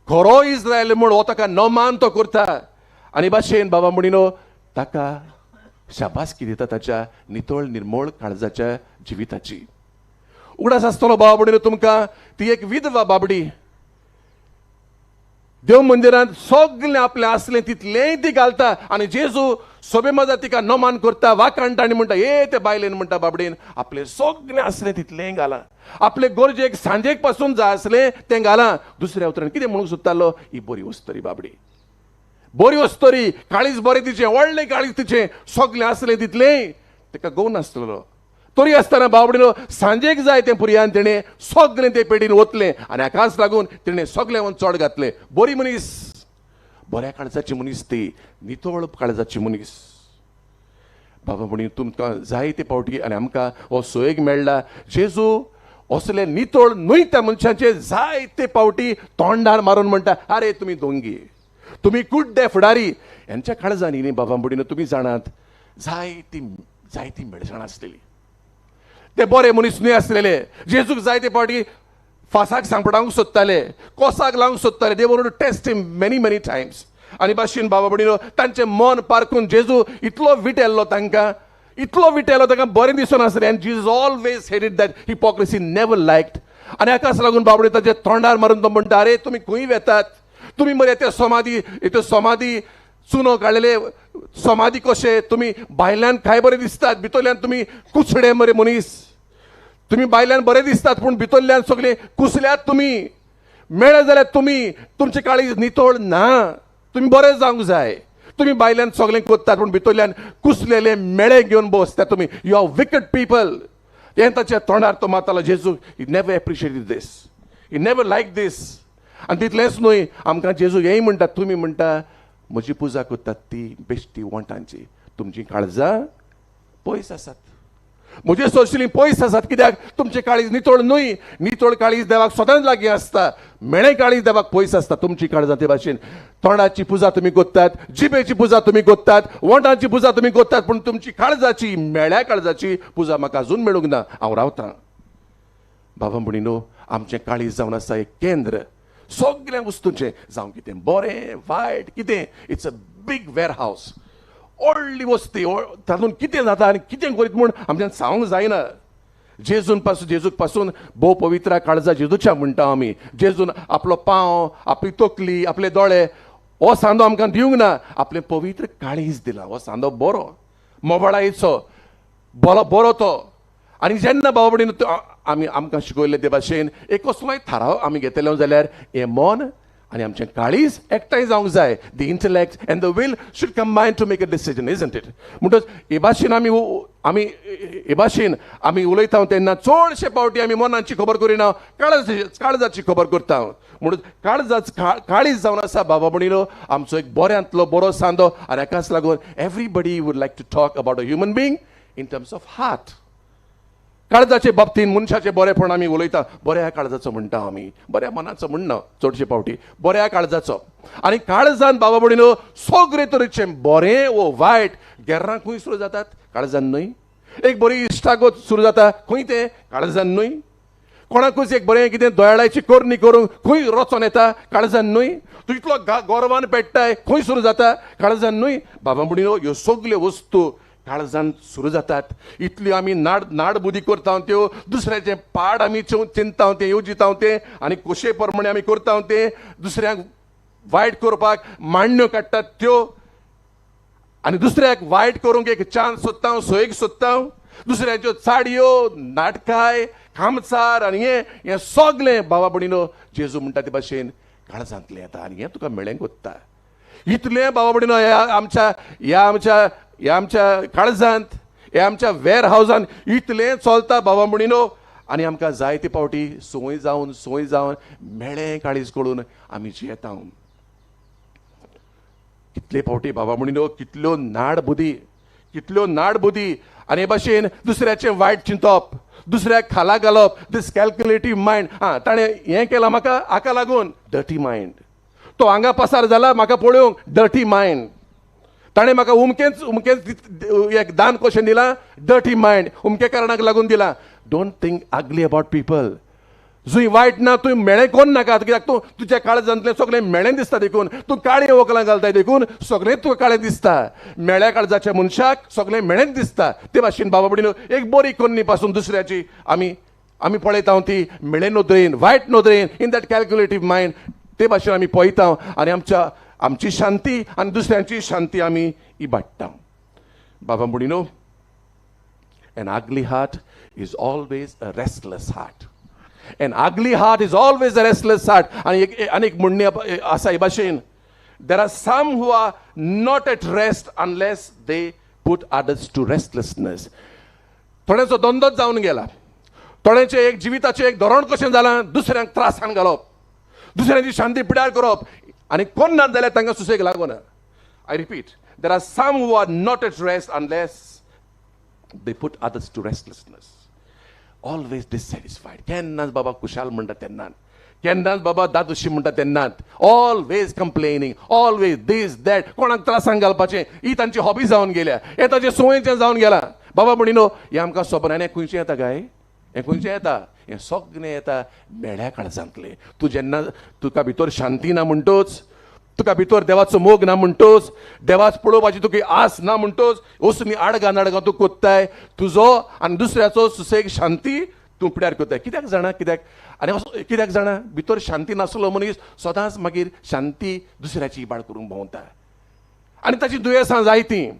[SPEAKER 1] खरो इस्रायल म्हूण हो ताका नमान तो करता. आनी भाशेन बाबा भयणीनो ताका शाबासकी दिता ताच्या नितळ निर्मळ काळजाच्या जिविताची. उगडास आसतलो बाबा भयणीनो तुमकां ती एक विधवा बाबडी देव मंदिरांत सगळें आपलें आसलें तितलेंय ती घालता. आनी जेजू सोबे मजा तिका नमान करता, वाकाणटा आनी म्हणटा, ए ते बायलेन म्हणटा बाबडेन आपलें सगळें आसलें तितलेंय घालां, आपले गरजेक सांजेक पासून जाय आसलें तें घालां. दुसऱ्या उतरान कितें म्हणूंक सोदतालो, ही बरी वस्तरी बाबडी, बरी वस्तरी, काळीज बरें तिचें, व्हडलें काळीज तिचें, सगळें आसलें तितलेंय ताका गोव नासलेलो. तरी आसतना बाबडीनो सांजेक जाय तें पुरयान तिणें सगळें ते पेटीन वतलें आनी हाकाच लागून तिणें सगळें वचून चड घातलें. बरी मनीस, बऱ्या काळजाची मनीस ती, नितळ काळजाची मनीस. बाबा म्हणून तुमकां जायते फावटी आनी आमकां हो सोयेक मेळ्ळा, जेजू असले नितळ न्हय त्या मनशाचे जायते फावटी तोंडार मारून म्हणटा, आरे तुमी दोंगी, तुमी कुड्डे फुडारी. हेंच्या काळजांनी न्ही बाबा म्हणून तुमी जाणात जायती जायती मेळसाण आसलेली. ते बरे मनीस न्हय आसलेले. जेजूक जायते फावटी फासाक सांपडावंक सोदताले, कोसाक लावंक सोदताले. They were to test him many many times. आनी भाशेन बाबा भयणीनो तांचें मन पारखून जेजू इतलो विटेल्लो तांकां, इतलो विटेलो तांकां बरें दिसून आसलें. And Jesus always hated that hypocrisy, never liked. आनी हाकाच लागून बाबडे ताच्या तोंडार मारून तो म्हणटा, अरे तुमी खंय वेतात, तुमी मरे ते समाधी, ते समाधी चुनो काडलेले समाधी कशे, तुमी भायल्यान काय बरें दिसतात, भितरल्यान तुमी कुसडे मरे मनीस, तुमी भायल्यान बरें दिसतात पूण भितरल्यान सगळे कुसल्यात तुमी, मेळ्ळे जाल्यार तुमी तुमचे काळीज नितळ ना, तुमी बरें जावंक जाय, तुमी भायल्यान सगळें करतात पूण भितरल्यान कुसलेले मेळे घेवन बसतात तुमी. You are wicked people. हें ताच्या तोंडार तो मारतालो. जेजू he never appreciated this, he never like this. आनी तितलेंच न्हय, आमकां जेजू हेंय म्हणटा, तुमी म्हणटा म्हजी पुजा करतात ती बेश्टी वोंटांची, तुमची काळजां पयस आसात, म्हजे सोशली पयस आसात. कित्याक? तुमचें काळीज नितळ न्हय. नितळ काळीज देवाक सदांच लागीं आसता, मेळें काळीज देवाक पयस आसता. तुमची काळजां ते भाशेन तोंडाची पुजा तुमी करतात, जिबेची पुजा तुमी करतात, वोंटांची पुजा तुमी करतात, पूण तुमची काळजाची, मेळ्या काळजाची पुजा म्हाका अजून मेळूंक ना. हांव रावतां. बाबा म्हणिनो, आमचें काळीज जावन आसा एक केंद्र सगळ्या वस्तूंचें, जावं कितें बरें वायट कितें. It's a big warehouse. व्हडली वस्ती, तातूंत कितें जाता आनी कितें करीत म्हूण आमच्यान सांगूंक जायना. जेजून पासून, जेजूक पासून भोव पवित्र काळजा जेजूच्या म्हणटा आमी. जेजून आपलो पांव, आपली तकली, आपले दोळे हो सांदो आमकां दिवंक ना, आपलें पवित्र काळीज दिलां. हो सांदो बरो, मोबाळायचो बरो तो. आनी जेन्ना बाबा भयणीनो आमी आमकां शिकयल्ले ते भाशेन एक कसलोय थाराव आमी घेतले जाल्यार हें मन आनी आमचें काळीज एकठांय जावंक जाय. The intellect and the will should combine to make a decision, isn't it? म्हणटच हे भाशेन आमी आमी हे भाशेन आमी उलयता तेन्ना चडशे पावटी आमी मनाची खबर करिना, काळजाची खबर करता. म्हणून काळजाच काळीज जावन आसा बाबा भयणीनो आमचो एक बऱ्यांतलो बरो सांदो. आनी हाकाच लागून everybody would like to talk about a human being in terms of heart. काळजाचे बाबतीन मनशाचें बरेपण आमी उलयता. बऱ्या काळजाचो म्हणटा आमी, बऱ्या मनाचो म्हणना चडशे पावटी, बऱ्या काळजाचो. आनी काळजान बाबा भयणीनो सगळे तरेचें बरें वो वायट गेर्रां खंय सुरू जातात? काळजान न्हय. एक बरी इश्टागत सुरू जाता खंय? तें काळजान न्हय. कोणाकूच एक बरें कितें दयाळाची करणी करूंक खंय रचोन येता? काळजान न्हय. तूं इतलो गोरवान पेट्टाय खंय सुरू जाता? काळजान न्हय. बाबा भयणीनो ह्यो सगल्यो वस्तू काळजान सुरू जातात. इतल्यो आमी नाडबुदी करता त्यो, दुसऱ्याचें पाड आमी चिंतता तें, येवजिता तें, आनी खोशे प्रमाणे आमी करता तें, दुसऱ्यांक वायट करपाक मांडण्यो काडटात त्यो, आनी दुसऱ्याक वायट करूंक एक चान्स सोदता, सोयीक सोदता. दुसऱ्याच्यो चाडयो, नाटकाय, खामचार आनी हें हें सगलें बाबा भयणीनो जेजू म्हणटा ते भाशेन काळजांतलें येता आनी हें तुका मेळेंक वता. इतलें बाबा भयणीनो ह्या आमच्या ह्या आमच्या ह्या आमच्या काळजांत, ह्या आमच्या वेर हावजांत इतलें चलता बाबा भयणीनो. आनी आमकां जायते पावटी संवय जावन संवय जावन मेळें काळीज करून आमी जियेता. कितले पावटी बाबा भयणीनो कितल्यो नाडबुदी, कितल्यो नाडबुदी. आनी हे भाशेन दुसऱ्याचें वायट चिंतप, दुसऱ्याक खाला घालप, दीस कॅल्क्युलेटीव मायंड. आं, ताणें हें केलां म्हाका, हाका लागून डर्टी मायंड. तो हांगा पासार जाला म्हाका पळोवंक, डर्टी मायंड. ताणें म्हाका उमकेंच उमकेंच एक दान कशें दिलां, डर्टी मायंड, उमके कारणाक लागून दिलां. Don't think ugly about people. जंय वायट ना तूं मेळें कोण नाका, कित्याक तूं तुज्या काळजांतलें सगळें मेळें दिसता, देखून तूं काळें वकलां घालताय, देखून सगळें तुका काळें दिसता. मेळ्या काळजाच्या मनशाक सगळें मेळेंच दिसता. ते भाशेन बाबा भयणीनो एक बरी करणी पासून दुसऱ्याची आमी आमी पळयता ती मेळें नदरेन, वायट नदरेन, इन that calculative mind. ते भाशेन आमी पळयता आनी आमच्या आमची शांती आनी दुसऱ्यांची शांती आमी इबाडटा. बाबा भयणीनो, an ugly heart is always a restless heart. An ugly heart is always a restless heart. आनी एक आनी एक म्हणणी आसा हे भाशेन, there are some who are not at rest unless they put others to restlessness. थोड्यांचो धंदोच जावन गेला, थोड्यांचें एक जिविताचें एक धोरण कशें जालां, दुसऱ्यांक त्रासान घालप, दुसऱ्यांची शांती पिड्यार करप, आनी कोण ना जाल्यार तांकां सुसेग लागना. I repeat, there are some who are not at rest unless they put others to restlessness. Always dissatisfied. केन्नाच बाबा खुशाल म्हणटा तेन्नाच, केन्नाच बाबा दादोशी म्हणटा तेन्नाच, always complaining, always this that, कोणाक त्रासान घालपाचें ही तांची हॉबी जावन गेल्या, हें तांचें संवयेचें जावन गेलां. बाबा भयणीनो हें आमकां सोबना. हें खंयचें येता काय? हें खंयचें येता? हें सगळें येता मेळ्या काळजांतलें. तूं जेन्ना तुका भितर शांती ना म्हणटोच, तुका भितर देवाचो मोग ना म्हणटोच, देवाच पळोवपाची तुका आस ना म्हणटोच, वचून आडगां नाडगां तूं कोत्ताय, तुजो आनी दुसऱ्याचो सुसेग शांती तूं पिड्यार करताय. कित्याक जाणा? कित्याक आनी असो कित्याक जाणा? भितर शांती नासलो मनीस सदांच मागीर शांती दुसऱ्याची इबाड करूंक भोंवता आनी ताची दुयेंसां जायतीं.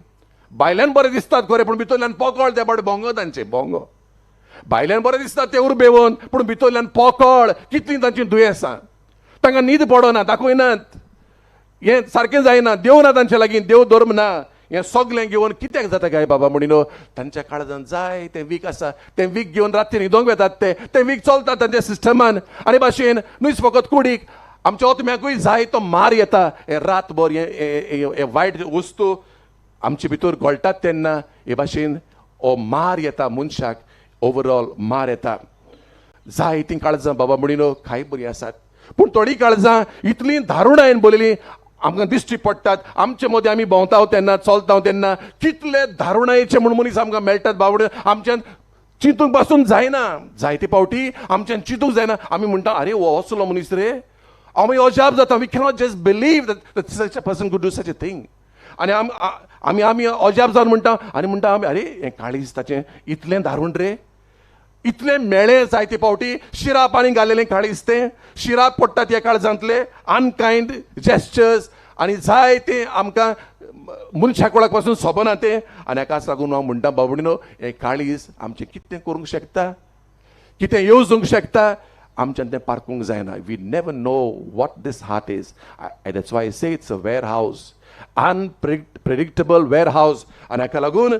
[SPEAKER 1] भायल्यान बरें दिसतात खरें, पूण भितरल्यान पोकळ ते बरें भोंगो तांचें भोंगो. भायल्यान बरें दिसतात ते उर्बेवन, पूण भितरल्यान पोकळ. कितलीं तांचीं दुयेंसां, तांकां न्हीद पडना, दाखयनात. हें सारकें जायना, देव ना तांचे लागीं, देव धर्म ना, हें सगळें घेवन कित्याक जाता काय बाबा म्हणिनो? तांच्या काळजान जाय तें वीक आसा, तें वीक घेवन राती न्हिदोंक वेतात, ते तें वीक चलता तांच्या सिस्टमान. आनी भाशेन न्हूच फकत कुडीक, आमच्या ओतम्याकूय जाय तो मार येता. हें रातभर हें वायट वस्तू आमचे भितर घोळटात तेन्ना हे भाशेन हो मार येता मनशाक, ओवरऑल मार येता. जाय तीं काळजां बाबा म्हणिनो कांय बरीं आसात, पूण थोडीं काळजां इतलीं दारुणायेन बरयलीं आमकां दिश्टी पडटात. आमचे मदें आमी भोंवता तेन्ना, चलता तेन्ना कितले दारुणायेचे म्हूण मनीस आमकां मेळटात बाबा. आमच्यान चिंतूंक पासून जायना, जायते फावटी आमच्यान चिंतूंक जायना. आमी म्हणटा आरे हो असलो मनीस रे, आमी अजाप जाता. We cannot just believe that such a person could do such a thing. आनी आमी आमी अजाप जावन म्हणटा आनी म्हणटा आमी अरे हें काळीज ताचें इतलें दारूण रे, इतलें मेळें. जायते फावटी शिराप आनी घालेलें काळीज तें, शिराप पडटात ह्या काळजांतले, अनकायंड जेस्चर्स आनी जाय तें आमकां मनशा कोणाक पासून सोबना तें. आनी हाकाच लागून हांव म्हणटा बाबडिनो, हें काळीज आमचें कितें करूंक शकता, कितें येवजूंक शकता, आमच्यान तें पारकूंक जायना. We never know what this heart is. That's why I say it's a warehouse, unpredictable warehouse. आनी हाका लागून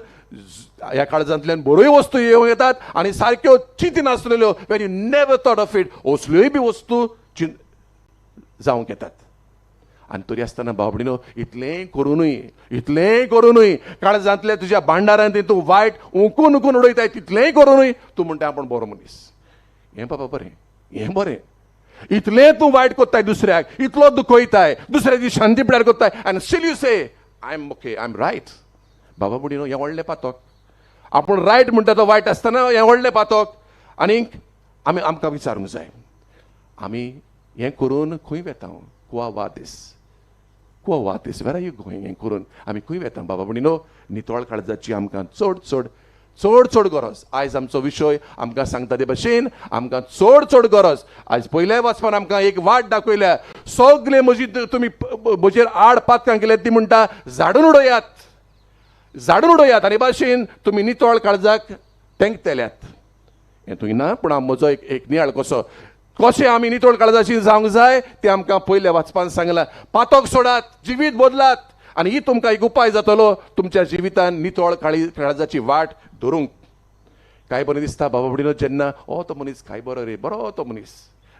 [SPEAKER 1] ह्या काळजांतल्यान बऱ्योय वस्तू येवंक येतात आनी सारक्यो चिंतिनासलेल्यो, when you never thought of it, असल्योय बी वस्तू जावंक येतात. आनी तरी आसतना बाबडिनो इतलेंय करुनूय, इतलेंय करुनूय काळजांतले तुज्या भांडारान तूं वायट उकून उकून उडयताय, तितलेंय करुनूय तूं म्हणटा आपूण बरो मनीस. हें बाबा बरें, हें बरें. इतलें तूं वायट कोत्ताय दुसऱ्याक, इतलो दुखयताय, दुसऱ्याची शांती पिड्यार कोत्ताय, आनी still you say I am okay, I am right. बाबा बुडिनो हें व्हडलें पातक. आपूण रायट म्हणटा तो वायट आसतना हें व्हडलें पातक. आनीक आमी आमकां विचारूंक जाय, आमी हें करून खंय वेता? कुवा वादीस, कुवा वादीस, वेर are you going? हें करून आमी खंय वेता बाबा बुडिनो? नितळ काळजाची आमकां चड चड चड चड गरज. आयज आमचो विशय आमकां सांगता ते भशेन आमकां चड चड गरज. आयज पयल्या वाचपान आमकां एक वाट दाखयल्या, सगळे म्हजी तुमी म्हजेर आड पातकां केल्यात ती म्हणटा झाडून उडयात, झाडून उडयात. आनी भाशेन तुमी नितळ काळजाक तेंकतल्यात. हें तुमी ना, पूण हांव म्हजो एक एक नियाळ कसो कशें आमी नितळ काळजाची जावंक जाय तें आमकां पयल्या वाचपान सांगलां. पातक सोडात, जिवीत बदलात, आनी ही तुमकां एक उपाय जातलो तुमच्या जिवितान नितळ काळजाची वाट धरूंक. कांय बरें दिसता बाबा बुडिनो जेन्ना ओ तो मनीस काय बरो रे, बरो तो मनीस,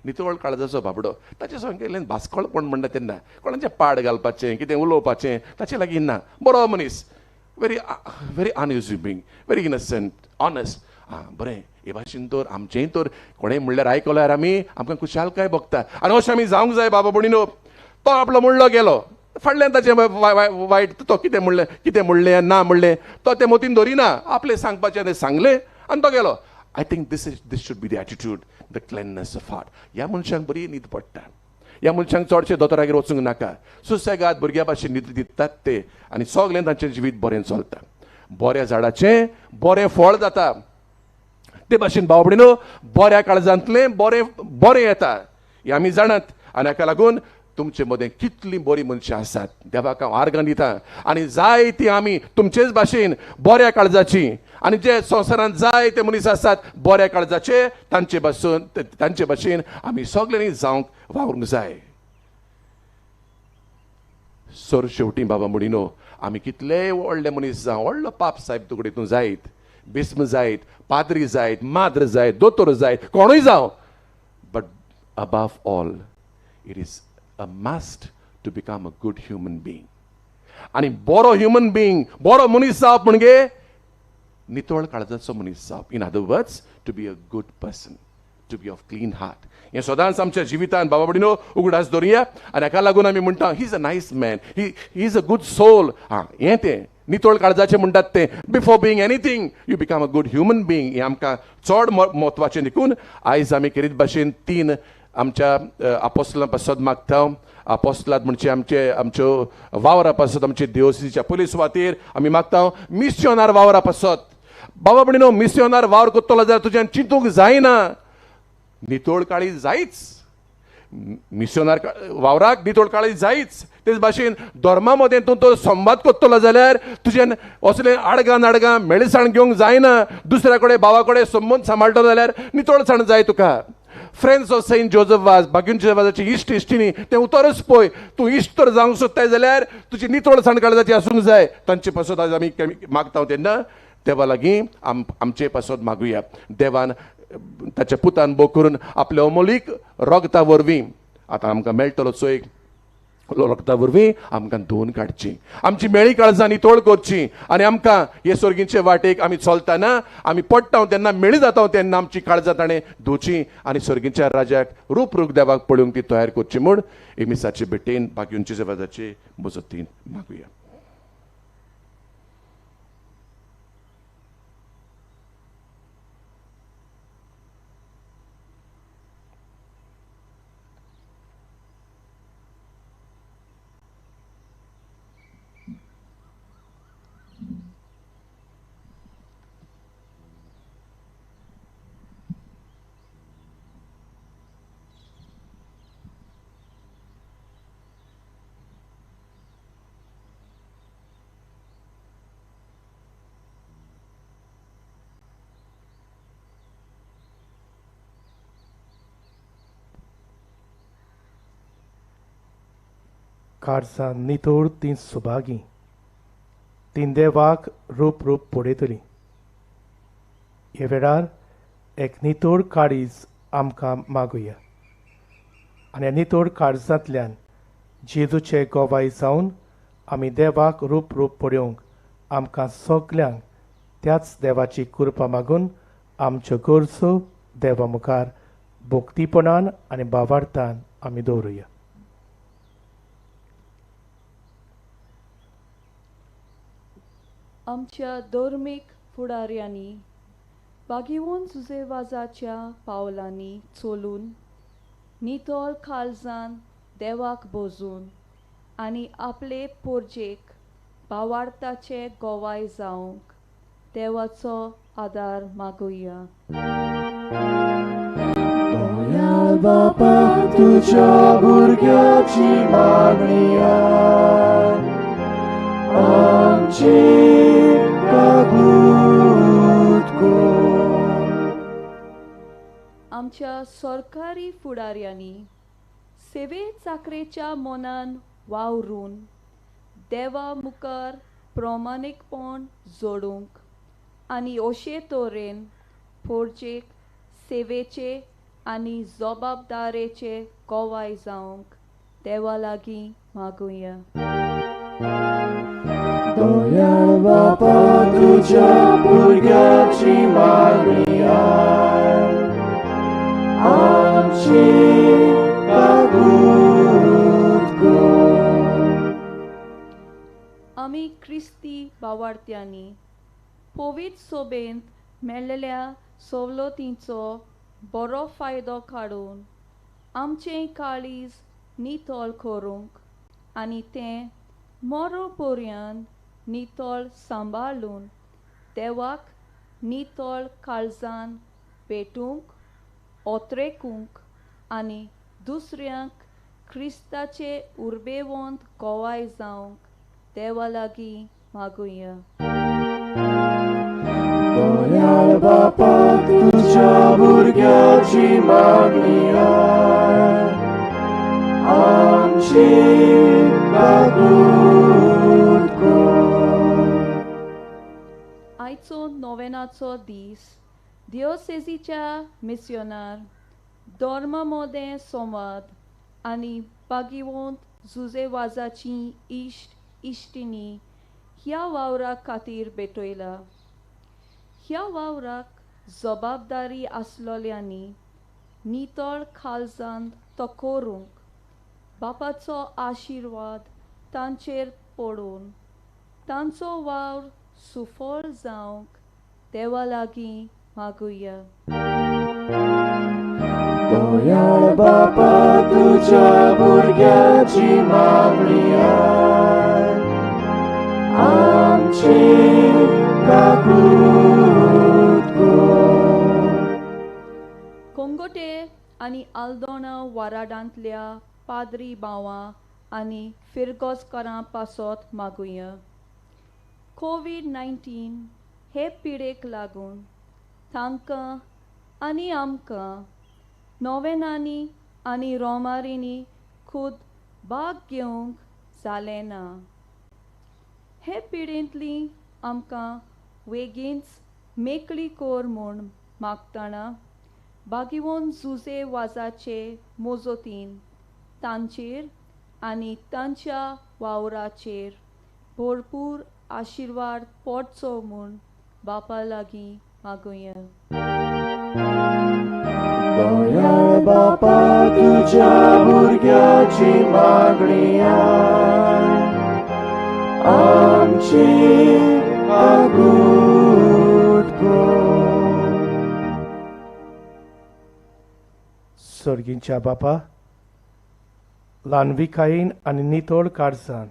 [SPEAKER 1] नितळ काळजाचो बाबडो, ताचे संग भास्कळपण म्हणटा तेन्ना कोणाचें पाड घालपाचें, कितें उलोवपाचें ताचे लागीं ना. बरो मनीस, very very unassuming, very innocent, honest. आं बरें, हे भाशेन तर आमचेंय तर कोणें म्हणल्यार आयकल्यार आमी आमकां खुशालकाय भोगता. आनी अशें आमी जावंक जाय बाबा बुडिनो. तो आपलो म्हणलो गेलो, फाटल्यान ताचें वायट तो कितें म्हणलें, कितें म्हणलें ना म्हणलें तो तें मतीन धरिना, आपलें सांगपाचें तें सांगलें आनी तो गेलो. I think this is this should be the attitude, the cleanness of heart. ह्या मनशांक बरी न्हीद पडटा, ह्या मनशांक चडशे दोतोरागेर वचूंक नाका, सुसेगाद भुरग्या भाशेन न्हीद दितात ते, आनी सगळें तांचें जिवीत बरें चलता. बऱ्या झाडाचें बरें फळ जाता ते भाशेन बाबडिनो बऱ्या काळजांतलें बरें बरें येता हें आमी जाणात. आनी हाका लागून तुमचे मदें कितलीं बरीं मनशां आसात, देवाक हांव आर्गां दिता. आनी जाय ती आमी तुमचेच भाशेन बऱ्या काळजाची, आनी जे संवसारांत जाय ते मनीस आसात बऱ्या काळजाचे, तांचे भासून तांचे भाशेन आमी सगल्यांनी जावंक वावरूंक जाय. सर शेवटी बाबा म्हणिनो, आमी कितलेय व्हडले मनीस जावं, व्हडलो पाप साहेब तुकडे तूं जायत, बिस्म जायत, पाद्री जायत, माद्र जायत, दोतोर जायत, कोणूय जावं, but above all it is a must to become a good human being. आनी बरो ह्युमन बीइंग, बरो मनीस जावप म्हणजे नितळ काळजाचो मनीस जावप. In other words, to be a good person, to be of clean heart. हें सदांच आमच्या जिवितान बाबा भयणीनो उगडास दवरुया. आनी हाका लागून आमी म्हणटा he is a nice man, he is a good soul. आं, हें तें नितळ काळजाचें म्हणटात तें. Before being anything you become a good human being. हें आमकां चड म्हत्वाचें. देखून आयज आमी खेरीत भाशेन तीन आमच्या आपोस्लां पासत मागता. आपोस्लात म्हणजे आमचे आमच्यो वावरा पासत, आमचे देवसीच्या पयले सुवातेर आमी मागता मिस्योनार वावरा पासत. बाबा भयणीनो, मिस्योनार वावर करतलो जाल्यार तुज्यान चिंतूंक जायना, नितळ काळी जायच. मिस्योनार वावराक नितळ काळी जायच. तेच भाशेन धर्मा मदें तूं तो संवाद करतलो जाल्यार तुज्यान असलें आडगां नाडगां मेळसाण घेवंक जायना. दुसऱ्या कडेन भावा कडेन संबंद सांबाळटलो जाल्यार नितळसाण जाय तुका. Friends of Saint Joseph Vaz, बागीन वाजाची इश्ट इश्टिनी, तें उतरच पळय. तूं इश्ट तर जावंक सोदताय जाल्यार तुजी नितळसाण काळजाची आसूंक जाय. तांचे पासत आज आमी मागता तेन्ना देवा लागीं आमचे पासत मागुया. देवान ताच्या पुतान भोग करून आपल्या अमोलीक रोगता वरवीं आतां आमकां मेळटलो चोय रगता वरवीं आमकां धुवन काडची, आमची मेळी काळजां नितळ करची आनी आमकां हे सर्गीचे वाटेक आमी चलतना आमी पडटा तेन्ना मेळी जाता तेन्ना आमची काळजां ताणें धुवची आनी सर्गीच्या राजाक रूप रूप देवाक पळोवंक ती तयार करची म्हूण मिसाचे भेटेन बागींचे जेवाजाचे मजतीन मागुया.
[SPEAKER 4] काळजां नितळ तीं सुभागी, तीं देवाक रूप रूप पळयतलीं. हे वेळार एक नितळ काळीज आमकां मागुया आनी ह्या नितळ काळजांतल्यान जेजूचे गोवाय जावन आमी देवाक रूप रूप पळोवंक आमकां सगल्यांक त्याच देवाची कृपा मागून आमच्यो गरजो देवा मुखार भक्तीपणान आनी भावार्थान आमी दवरुया.
[SPEAKER 5] आमच्या धर्मीक फुडाऱ्यांनी बागिवन जुजेवाजाच्या पावलांनी चलून नितळ काळजान देवाक बोजून आनी आपले पोरजेक भावार्थाचे गोवाय जावंक देवाचो आदार मागुया.
[SPEAKER 3] दयाळ बापा तुज्या भुरग्याची मागणी आमची काकूत कर.
[SPEAKER 5] आमच्या सरकारी फुडाऱ्यांनी सेवे चाकरेच्या मनान वावरून देवा मुखार प्रमाणीकपण जोडूंक आनी अशे तरेन पोरजेक सेवेचे आनी जबाबदारेचे गोवाय जावंक देवा लागीं मागुया.
[SPEAKER 3] दयाळ बापा तुज्या भुरग्याची मागणी आमची काकूत कर.
[SPEAKER 5] आमी क्रिस्ती भावार्थ्यांनी पवित्र सोबेंत मेळ्ळेल्या सवलतींचो बरो फायदो काडून आमचें काळीज नितळ करूंक आनी तें मोरो पर्यंत नितळ सांबाळून देवाक नितळ काळजान भेटूंक ओत्रेकूंक आनी दुसऱ्यांक क्रिस्ताचे उर्बेवंत गोवाय जावंक देवा लागीं मागुया.
[SPEAKER 3] दयाळ बापा तुज्या भुरग्याची मागणी आमची काकूत कर.
[SPEAKER 5] आयचो नोवेनाचो दीस दियोसेजीच्या मिस्योनार धर्मा मदें संवाद आनी बागिवंत जुजेवाजाची इश्ट इश्टिनी ह्या वावरा खातीर भेटयला. ह्या वावराक जबाबदारी आसलोल्यांनी नितळ काळजान तो करूंक बापाचो आशिर्वाद तांचेर पडून तांचो वावर सुफळ जावंक देवा लागीं मागुया.
[SPEAKER 3] दयाळ बापा तुज्या भुरग्याची मागणी आमची काकूत कर.
[SPEAKER 5] कोंगोटे आनी आल्दोना वाराडांतल्या पाद्री भावां आनी फिरगोजकारां पासत मागुया. कोवीड-19 हे पिडेक लागून तांकां आनी आमकां नोवेनांनी आनी रोमारींनी खूद भाग घेवंक जालें ना. हे पिडेंतली आमकां वेगींच मेकळी कोर म्हूण मागतना बागिवोन जुजे वाजाचे मोजोतीन तांचेर आनी तांच्या वावराचेर भरपूर आशिर्वाद पडचो म्हूण बापा लागीं मागुया.
[SPEAKER 3] दयाळ बापा तुज्या भुरग्याची मागणी आमची आगूत कर.
[SPEAKER 4] सर्गींच्या बापा, ल्हानविकायेन आनी नितळ काळजान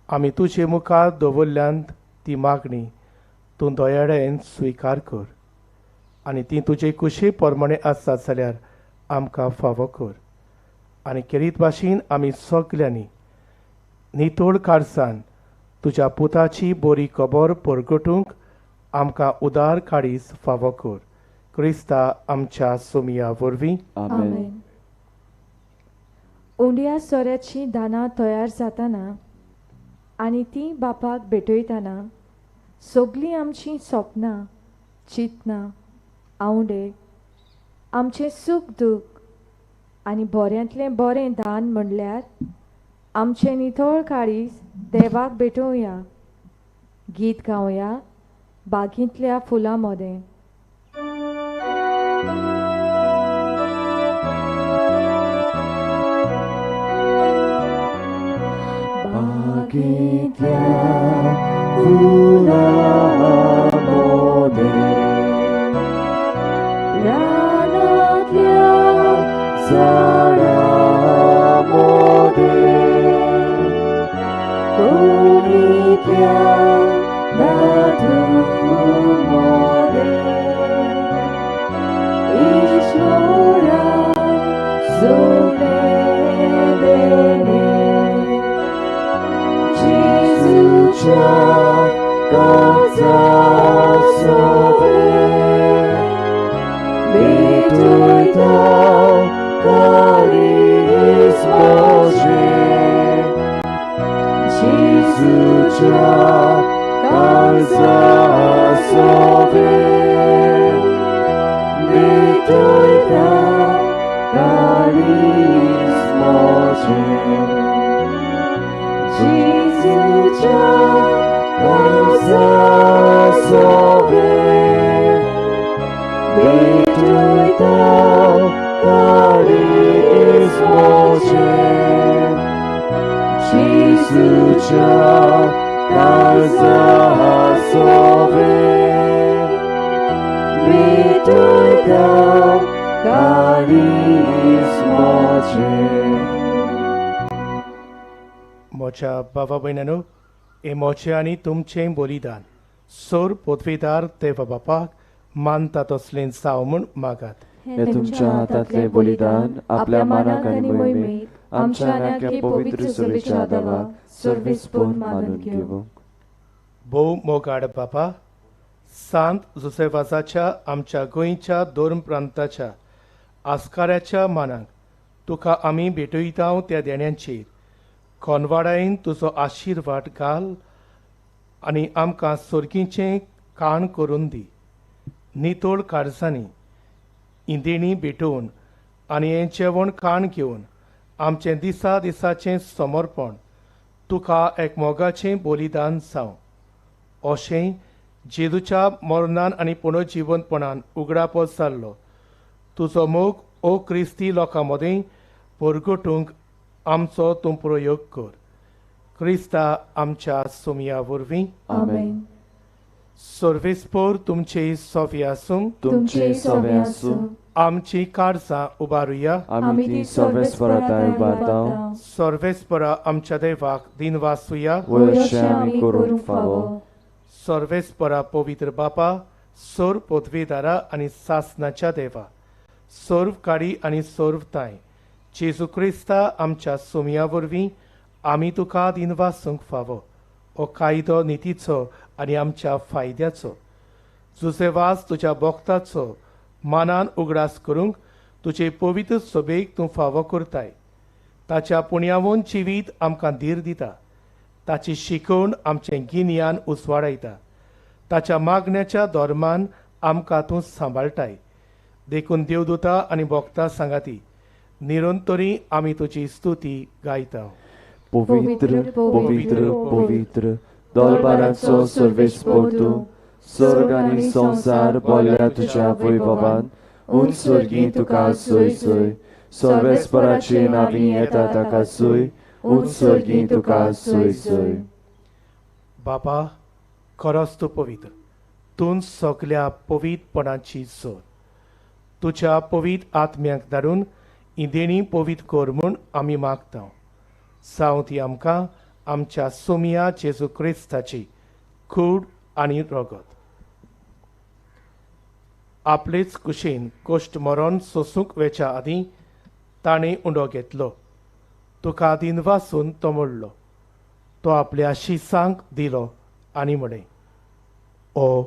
[SPEAKER 4] आमी तुजे मुखार दवरल्यांत ती मागणी तूं दयाळेन स्विकार कर आनी ती तुजे कुशी प्रमाणे आसतात जाल्यार आमकां फावो कर आनी खेरीत भाशेन आमी सगल्यांनी नितळ काळजान तुज्या पुताची बरी खबर परगटूंक आमकां उदार काळीज फावो कर. क्रिस्ता आमच्या सोमिया वरवीं.
[SPEAKER 2] आमेन. उंड्या सोऱ्याची दानां तयार जाताना आनी ती बापाक भेटयतना सगळीं आमचीं सपनां, चिंतनां, आंवडे, आमचें सूख दूख आनी बऱ्यांतलें बरें दान म्हणल्यार आमचें नितळ काळीज देवाक भेटोवया. गीत गावया बागींतल्या फुलां मदें.
[SPEAKER 3] बागेंतल्या फुलां मदें, रानांतल्या झाडां मदें, कोणींतल्या दादू मदें, ईश्वरा सोडलें देणें, जेजूच्या काळजा सोवें, भेटयता काळीज म्हजें, जेजूच्या काळजा सोवें, भेटयता काळीज म्हजें, जेजूच्या काळजा सोवें, भेटयता काळीज म्हजें, जेजूच्या काळजा सोवें, भेटयता काळीज म्हजें.
[SPEAKER 4] म्हज्या बाबा भयणांनो, हें म्हजें आनी तुमचें बलिदान सोर पदवीदार देवा बापाक मानता तसलें जावं म्हूण मागात.
[SPEAKER 3] हे तुमच्या हातांतलें बलिदान आपल्या मानाक आनी मोहिमेक आमच्या आनी पवित्र सभेच्या देवाक सर्वेस्पोन मानून घेवंक.
[SPEAKER 4] भोव मोगाड बापा, सांत जुसेवाजाच्या आमच्या गोंयच्या धर्म प्रांताच्या आस्काराच्या मानाक तुका आमी भेटयता त्या देण्यांचेर कोनवाडायन तुजो आशिर्वाद घाल आनी आमकां सोर्गीचें काण करून दी. नितळ काळजांनी इंदेणी भेटोवन आनी हें जेवण काण घेवन आमचें दिसा दिसाचें समर्पण तुका एक मोगाचें बलिदान जावं. अशें जेजूच्या मरणान आनी पुनर्जिवंतपणान उगडापो जाल्लो तुजो मोग ओ क्रिस्ती लोकां मदीं परगटूंक आमचो तूं प्रयोग कर. क्रिस्ता आमच्या सोमया वरवीं.
[SPEAKER 2] आमेन.
[SPEAKER 4] सर्वेस्पोर तुमचे सोवे आसूं,
[SPEAKER 3] तुमचे सोवे आसूं.
[SPEAKER 4] आमची काळजां उबारुया.
[SPEAKER 3] आमी ती सर्वेस्परा उबारता.
[SPEAKER 4] सर्वेस्परा आमच्या देवाक दिनवासुया.
[SPEAKER 3] वयशे आमी करूंक फावो.
[SPEAKER 4] सर्वेस्परा पवित्र बापा, सर्व पदवीदारा आनी सासनाच्या देवा, सर्व काडी आनी सर्व ताय, जेजू क्रिस्ता आमच्या सोमया वरवीं आमी तुका दिनवासूंक फावो. हो कायदो नितीचो आनी आमच्या फायद्याचो. जुसेवास तुज्या भक्ताचो मानान उगडास करूंक तुजे पवित्र सभेक तूं फावो करताय. ताच्या पुण्यावून जिवीत आमकां धीर दिता, ताची शिकवण आमचें गिन्यान उसवाडायता, ताच्या मागण्याच्या धर्मान आमकां तूं सांबाळटाय. देखून देवदूता आनी भक्ता सांगाती निरंतरी आमी तुजी स्तुती गायता.
[SPEAKER 3] पवित्र पवित्र पवित्र दरबाराचो सर्वेस्पर तूं, स्वर्ग आनी संवसार भरल्या तुज्या वैभवान. उंच स्वर्गी तुका सोय सोय, सर्वेस्पराचे नांवी येता ताका सोय, उंच स्वर्गी तुका सोय सोय.
[SPEAKER 4] बाबा, खरोच तूं पवित्र, तूं सगल्या पवित्रपणाची जोर. तुज्या पवित्र आत्म्याक धाडून ही देणी पवित्र कर म्हूण आमी मागता. जावं ती आमकां आमच्या सोमिया जेजू क्रिस्ताची कूड आनी रगत. आपलेच कुशीन कश्ट मरण सोसूंक वेच्या आदीं ताणें उंडो घेतलो, तुका दिन वासून तो मोडलो, तो आपल्या शिसांक दिलो आनी म्हळें, ओ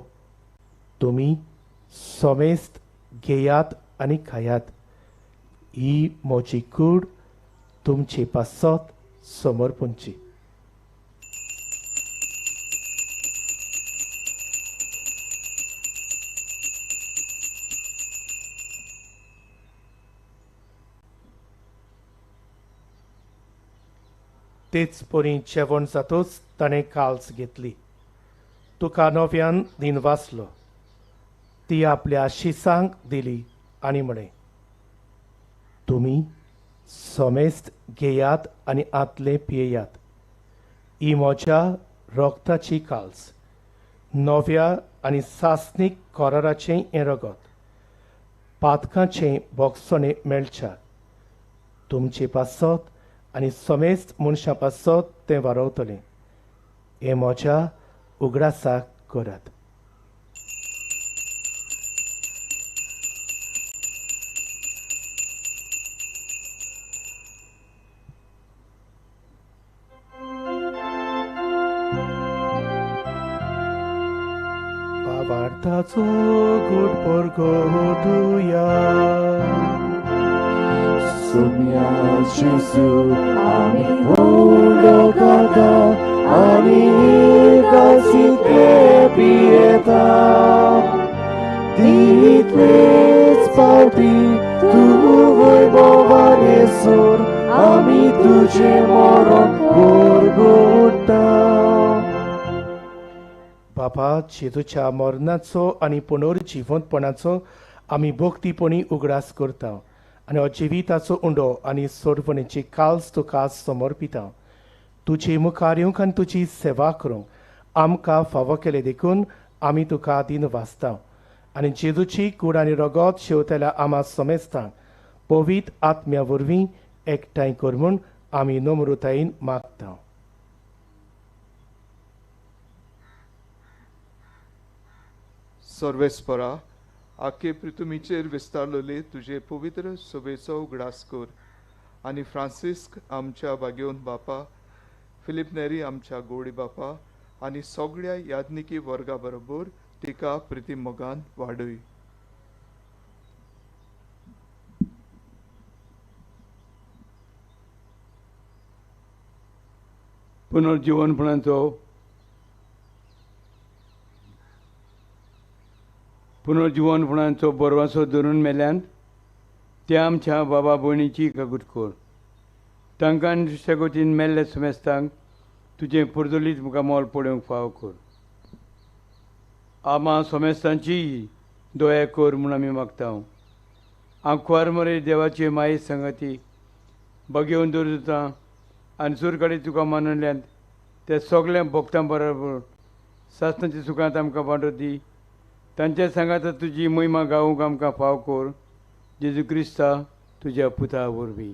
[SPEAKER 4] तुमी समेस्त घेयात आनी खायात, ही म्हजी कूड तुमचे पासत समर्पणची. तेच परी जेवण जातूच ताणें काल्स घेतली, तुका नव्यान दिन वाचलो, ती आपल्या शिसांक दिली आनी म्हळें, तुमी समेस्त घेयात आनी आतलें पियेयात, ही म्हज्या रगताची काल्स, नव्या आनी सासणीक कराराचें हें रगत, पातकांचें भोगसणें मेळच्या तुमचे पासत आनी समेस्त मनशां पासत तें वारवतलें. हें म्हज्या उगडासाक करात. भावार्थाचो गूट परगटुया.
[SPEAKER 3] सोम्या जेजू आमी उंडो खाता आनी कासितले पियेता, तितलेच पावटी तूं वैभवान येसर आमी तुजें मरण परगट्टा.
[SPEAKER 4] बाबा, जेजूच्या मरणाचो आनी पुनर्जिवंतपणाचो आमी भक्तीपणी उगडास करता आनी हो जिविताचो उंडो आनी सोडवणेची काल्स तुका समर्पिता. तुजे मुखार येवंक आनी तुजी सेवा करूंक आमकां फावो केले देखून आमी तुका दिन वाचता. आनी जेजूची कूड आनी रगत शेवतल्या आमा समेस्तांक पवित्र आत्म्या वरवीं एकठांय कर म्हूण आमी नम्रतायेन मागता.
[SPEAKER 7] सर्वेस्परा, आखे पृथ्वीचेर विस्तारलेले तुजे पवित्र सभेचो उगडास कर आनी फ्रांसिस्क आमच्या भाग्योन बापा, फिलीप नेरी आमच्या गोडी बापा आनी सगळ्या याज्ञिकी वर्गा बरोबर तिका प्रिती मोगान वाडय.
[SPEAKER 8] पुनर्जिवनपणाचो बरवासो धरून मेल्यान त्या आमच्या बाबा भयणीची काकूट कर. तांकां दुसऱ्या मेल्ल्या सुमेस्तांक तुजें पुर्जोलीत मुखार मोल पळोवंक फावो कर. आमा सोमेस्तांची दया कर म्हूण आमी मागता. आंकवार मरे देवाचे माये संगती बगेवन दवरता आनी सुरकडे तुका मानल्यान त्या सगळ्या भक्तां बरोबर सासणाच्या सुखांत आमकां वांटो दी. तांच्या सांगाता तुजी महिमा गावूंक आमकां फाव कर. जेजू क्रिस्ता तुज्या पुता वरवीं.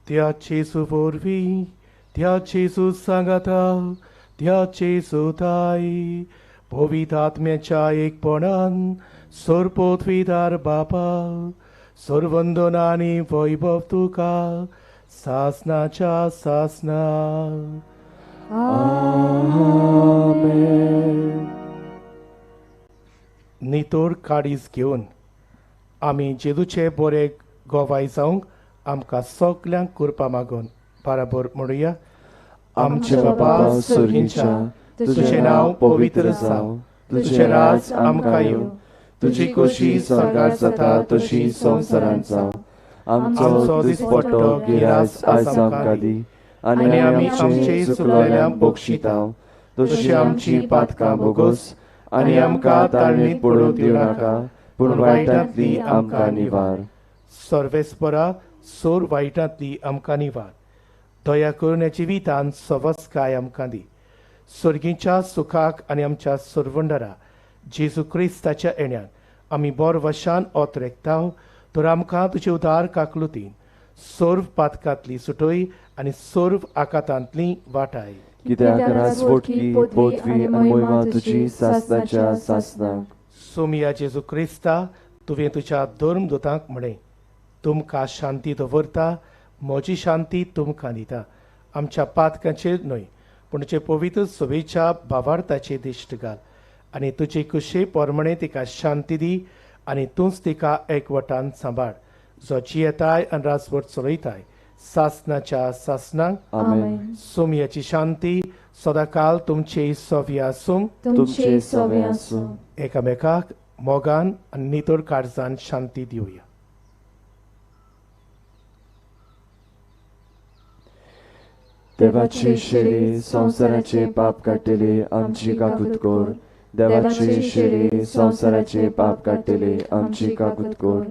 [SPEAKER 4] त्या जेजू वरवीं, त्या जेजू सांगाता, त्या जेजू ताई पवित्र आत्म्याच्या एकपणान सर्वपृथ्वीदार बापा, सर्वंदन आनी वैभव तुका सासनाच्या सासना.
[SPEAKER 3] आमेन.
[SPEAKER 4] नितोर काडीस घेवन आमी जेजूचे बरे गोवाय जावंक आमकां सगल्यांक कृपा मागून बराबर म्हणुया.
[SPEAKER 3] आमच्या बापा स्वर्गीच्या, तुझें नांव पवित्र जावं, तुझें राज आमकां येवं, तुजी खोशी स्वर्गार जाता तशी संवसारांत जावं. आमचो दिसपट्टो गिरास आयज आमकां दी, आनी आमी आमचे चुकलेल्यांक बक्षिता तशी आमची पातकां भोगोस, आनी आमकां ताळणीत पडूंक दिवं नाका, पूण वायटांतली आमकां निवार.
[SPEAKER 4] सर्वेस्परा सोर वायटांतली आमकां निवार. दया करून ह्या जिवितान सवस्काय आमकां दी. स्वर्गीच्या सुखाक आनी आमच्या सुरवंडरा जेजू क्रिस्ताच्या येण्यान आमी बोर वशान ओत रेखता, तर आमकां तुजे उदार काकलुतीन सर्व पातकांतली सुटय आनी सर्व आकातांतली वाटाय.
[SPEAKER 3] कित्याक राजवटकी, पदवी आनी महिमा तुजी सासनाच्या सासनाक.
[SPEAKER 4] सोमिया जेजू क्रिस्ता, तुवें तुज्या धर्मदूतांक म्हळें, तुमकां शांती दवरता, म्हजी शांती तुमकां दिता. आमच्या पातकांचेर न्हय, पूण तुजे पवित्र सभेच्या भावार्थाचे दिश्ट घाल, आनी तुजे कुशे पोरमणे तिका शांती दी, आनी तूंच तिका एकवटान सांबाळ, जो जियेताय आनी राजवट चलयताय सासनाच्या सासनाक.
[SPEAKER 3] आमेन.
[SPEAKER 4] सोमियाची शांती सदाकाल तुमचे सव्य आसूं.
[SPEAKER 3] तुमचे सव्य आसूं.
[SPEAKER 4] एकामेकाक मोगान आनी नितळ काळजान शांती दिवया.
[SPEAKER 3] देवाची शिरी संवसाराचे पाप काडटली आमची काकूत कर. देवाची शिरी संवसाराचे पाप काडटली आमची काकूत कर.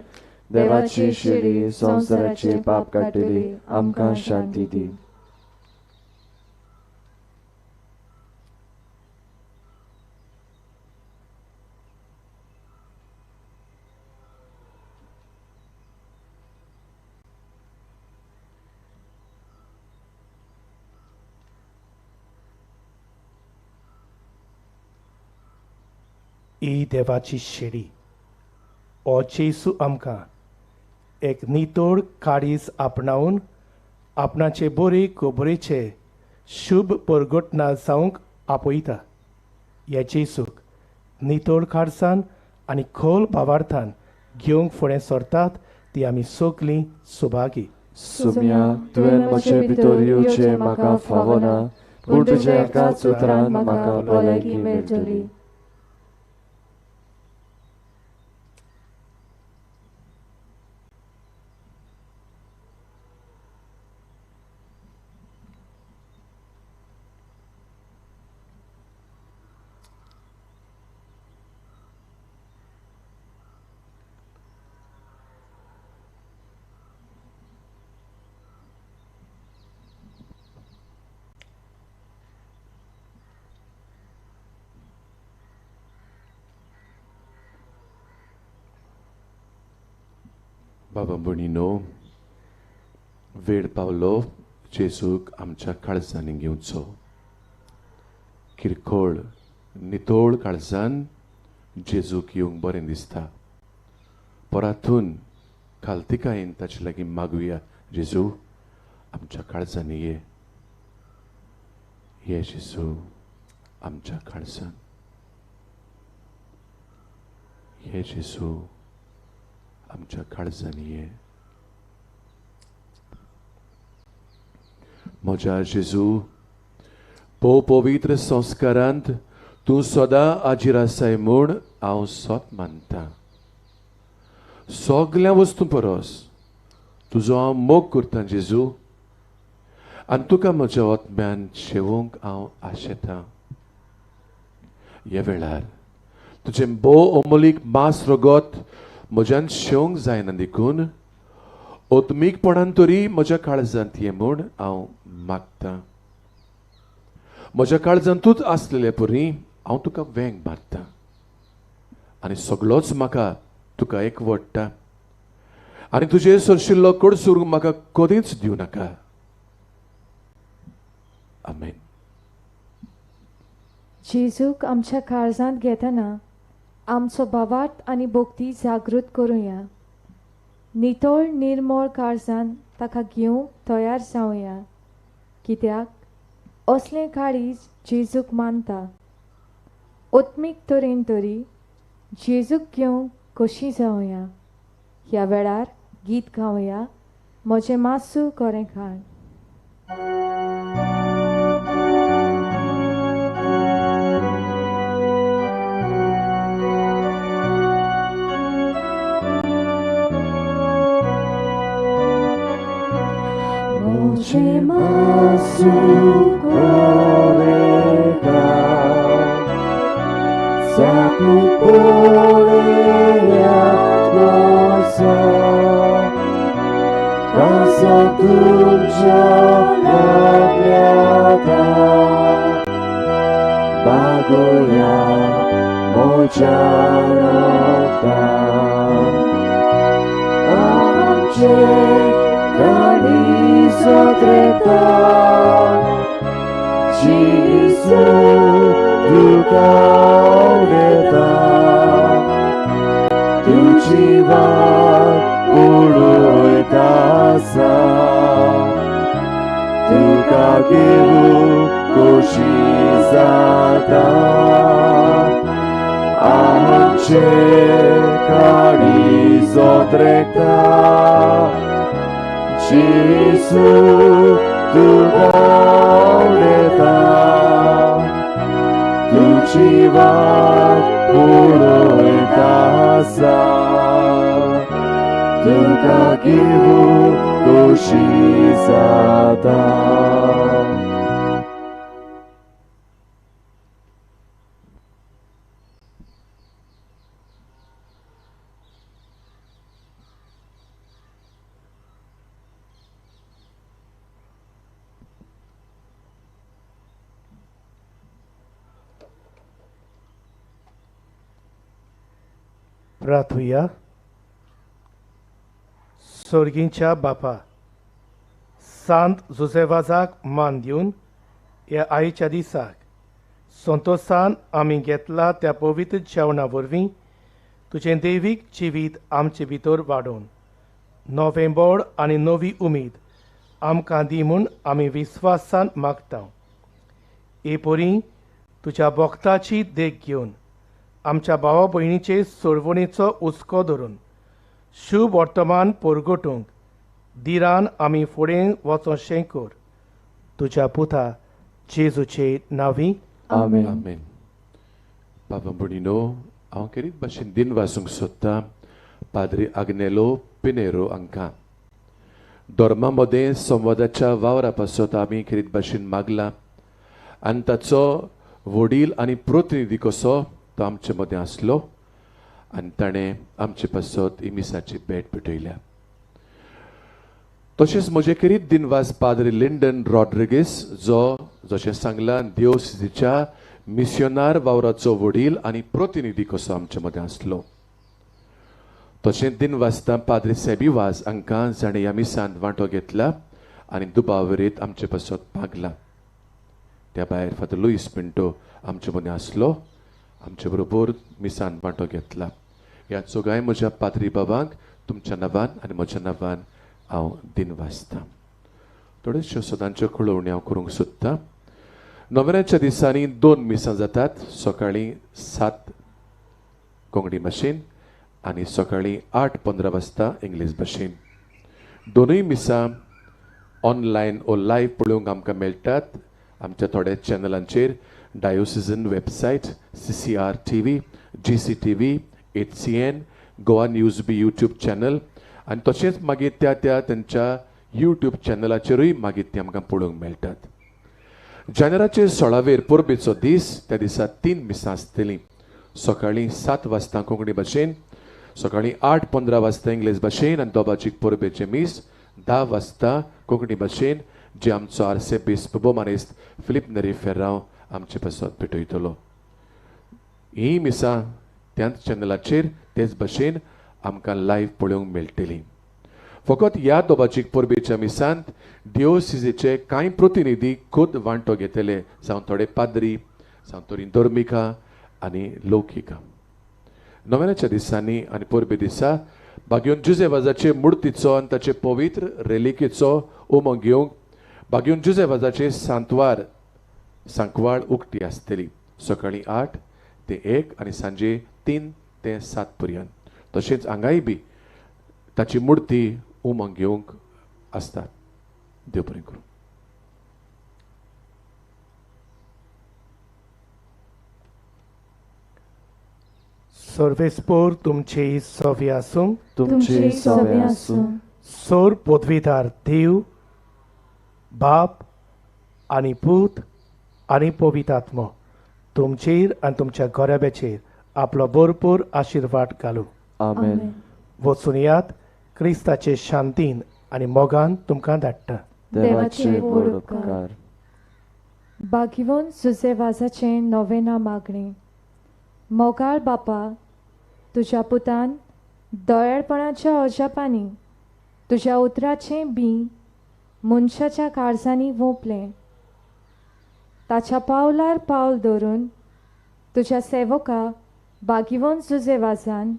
[SPEAKER 3] देवाची शिरी संवसाराचे पाप काडटली आमकां शांती दी.
[SPEAKER 4] ही देवाची शेडी ओ जेजू आमकां एक नितळ काळीज आपणावन आपणाचे बरे खबरेचे शुभ परगटना जावंक आपयता. ह्या जेजूक नितळ काळजान आनी खोल भावार्थान घेवंक फुडें सरतात ती आमी सगलीं सुभागी.
[SPEAKER 3] सुम्या, तुवें म्हजे भितर येवचें म्हाका फावना, पूण तुज्या एकाच उतरान म्हाका भलायकी मेळटली.
[SPEAKER 1] बाबा भयणीनो, वेळ पावलो जेजूक आमच्या काळजांनी घेवचो. किरकोळ नितळ काळजान जेजूक येवंक बरें दिसता. परातून खालतिकायेन ताचे लागीं मागुया, जेजू आमच्या काळजांनी ये, ये जेजू आमच्या काळजान, ये जेजू आमच्या काळजांनी ये. म्हज्या जेजू, भोव पवित्र संस्कारांत तूं सदां आजीर आसाय म्हूण हांव सोत मानता. सगल्या वस्तूं परस तुजो हांव मोग करतां जेजू, आनी तुका म्हज्या ओतम्यान शेवोवंक हांव आशेतां. ह्या वेळार तुजें भोव अमोलीक मांस रगत म्हज्यान शेवंक जायना देखून ओतमीकपणान तरी म्हज्या काळजांत ये म्हूण हांव मागतां. म्हज्या काळजांतूच आसलेले परी हांव तुका वेंग मारतां आनी सगळोच म्हाका तुका एकवटता, आनी तुजे सरशिल्लो कडसूर म्हाका कदींच दिवं नाका. आमेन.
[SPEAKER 2] जेजूक आमच्या काळजांत घेतना आमचो भावार्थ आनी भक्ती जागृत करुया. नितळ निर्मळ काळजान ताका घेवंक तयार जावया, कित्याक असलें काळीज जेजूक मानता. आत्मीक तरेन तरी जेजूक घेवंक कशी जावया. ह्या वेळार गीत गावया, म्हजें मासू कोरें खाण.
[SPEAKER 3] म्हजें मासू कोरें खाण, चाकू पळयात गोसो, कांसो तुमच्या लागल्याता, बागोया म्हज्या रोगतान. आमचे काळीज त्रेता, जेजू तुका उलयता, तुजी वाट पळयता आसा, तुका घेवंक खोशी जाता. आमचें काळीज त्रेता, जेजू तुका उलयता, तुजी वाट पळयता आसा, तुका घेवंक खोशी जाता.
[SPEAKER 4] प्रार्थुया. सोर्गींच्या बापा, सांत जुझेवाजाक मान दिवन ह्या आईच्या दिसाक संतोसान आमी घेतला त्या पवित्र जेवणा वरवीं तुजें देवीक जिवीत आमचे भितर वाडोवन नवें बळ आनी नवी उमेद आमकां दी म्हूण आमी विस्वासान मागता. हे परी तुज्या भक्ताची देख घेवन आमच्या भावा भयणीचे सोडवणेचो हुस्को धरून शुभ वर्तमान परगटूंक दिरान आमी फुडें वचोंशें कर. तुज्या पुता जेजूचे नांवी
[SPEAKER 3] आमेन.
[SPEAKER 1] आमेन. बाबा भयणीनो, हांव खेरीत भाशेन दिन वाचूंक सोदता पाद्री आग्नेलो पिनेरो हांकां. धर्मा मदें संवादाच्या वावरा पासत आमी खेरीत भाशेन मागला आनी ताचो वडील आनी प्रतिनिधी कसो तो आमचे मदें आसलो आनी ताणें आमचे पासत इमिसाची भेट भेटयल्या. तशेंच म्हजे खेरीत दिनवास पाद्री लिंडन रॉड्रिगीस, जो जशें सांगलां दियोसिच्या मिसियोनार वावराचो वडील आनी प्रतिनिधी कसो आमचे मदें आसलो. तशेंच दिनवासता पाद्री सेबी वाज हांकां, जाणें ह्या मिसांत वांटो घेतला आनी दुबावरीत आमचे पासत मागला. त्या भायर फादर लुईस पिंटो आमचे मदें आसलो, आमचे बरोबर मिसान वांटो घेतला. ह्या चोगाय म्हज्या पाद्री बाबांक तुमच्या नांवान आनी म्हज्या नांवान हांव दिनवासता. थोड्योश्यो सदांच्यो कळोवण्यो हांव करूंक सोदतां. नोव्हेंबराच्या दिसांनी 2 मिसां जातात, सकाळीं 7 कोंकणी भाशेन आनी सकाळीं 8:15 वाजता इंग्लीश भाशेन. दोनूय मिसां ऑनलायन ओ लायव्ह पळोवंक आमकां मेळटात आमच्या थोड्या चॅनलांचेर, diocesan website, CCR TV, GCTV, HCN, Goa news B YouTube channel आनी तशेंच मागीर त्या त्या तेंच्या यूट्यूब चॅनलाचेरूय मागीर ती आमकां पळोवंक मेळटात. जानेराचे 16वेर परबेचो दीस, त्या दिसा 3 मिसां आसतलीं. सकाळीं 7 वाजता कोंकणी भाशेन, सकाळीं 8:15 वाजता इंग्लीश भाशेन आनी दोबाजीक परबेचें मीस 10 वाजता कोंकणी भाशेन, जे आमचो आर्सेबिस्प भोवमानेस्त फिलीप नेरी फेर्रांव आमचे पासत भेटयतलो. ही मिसां त्याच चॅनलाचेर तेच भाशेन आमकां लायव्ह पळोवंक मेळटली. फकत ह्या दोबाजीक परबेच्या मिसांत डिओसिजीचे कांय प्रतिनिधी खुद वांटो घेतले, जावं थोडे पाद्री, जावं थोडी धर्मिकां आनी लौकिकां. नोव्हेंबराच्या दिसांनी आनी परबे दिसा बागेवन जुजे वाजाचे मुर्तीचो आनी ताचे पवित्र रेलिकेचो उमंग घेवंक बागेवन जुजे वाजाचे सांतवार सांकवाळ उक्ती आसतली सकाळीं 8 ते 1 आनी सांजे 3 ते 7 पर्यंत. तशेंच हांगाय बी ताची मुर्ती उमंग घेवंक आसता. देव बरें करूं.
[SPEAKER 4] सर्वेस्पोर तुमचे सवे आसूं,
[SPEAKER 3] तुमचे सवे आसूं.
[SPEAKER 4] सोर पदवीदार देव बाप आनी पूत आनी पवित्र आत्मो तुमचेर आनी तुमच्या घराब्याचेर आपलो भरपूर आशिर्वाद घालूं.
[SPEAKER 3] आमेन.
[SPEAKER 4] वचून यात क्रिस्ताचे शांतीन आनी मोगान तुमकां धाडटा.
[SPEAKER 3] देवाचे व्हड उपकार.
[SPEAKER 2] बागिवन जुजे वाजाचें नोवेना मागणें. मोगाळ बापा, तुज्या पुतान दयाळपणाच्या अजापांनी तुज्या उतराचें बीं मनशाच्या काळजांनी वोंपलें. ताच्या पावलार पावल दवरून तुज्या सेवका बागिवन जुजे वाजान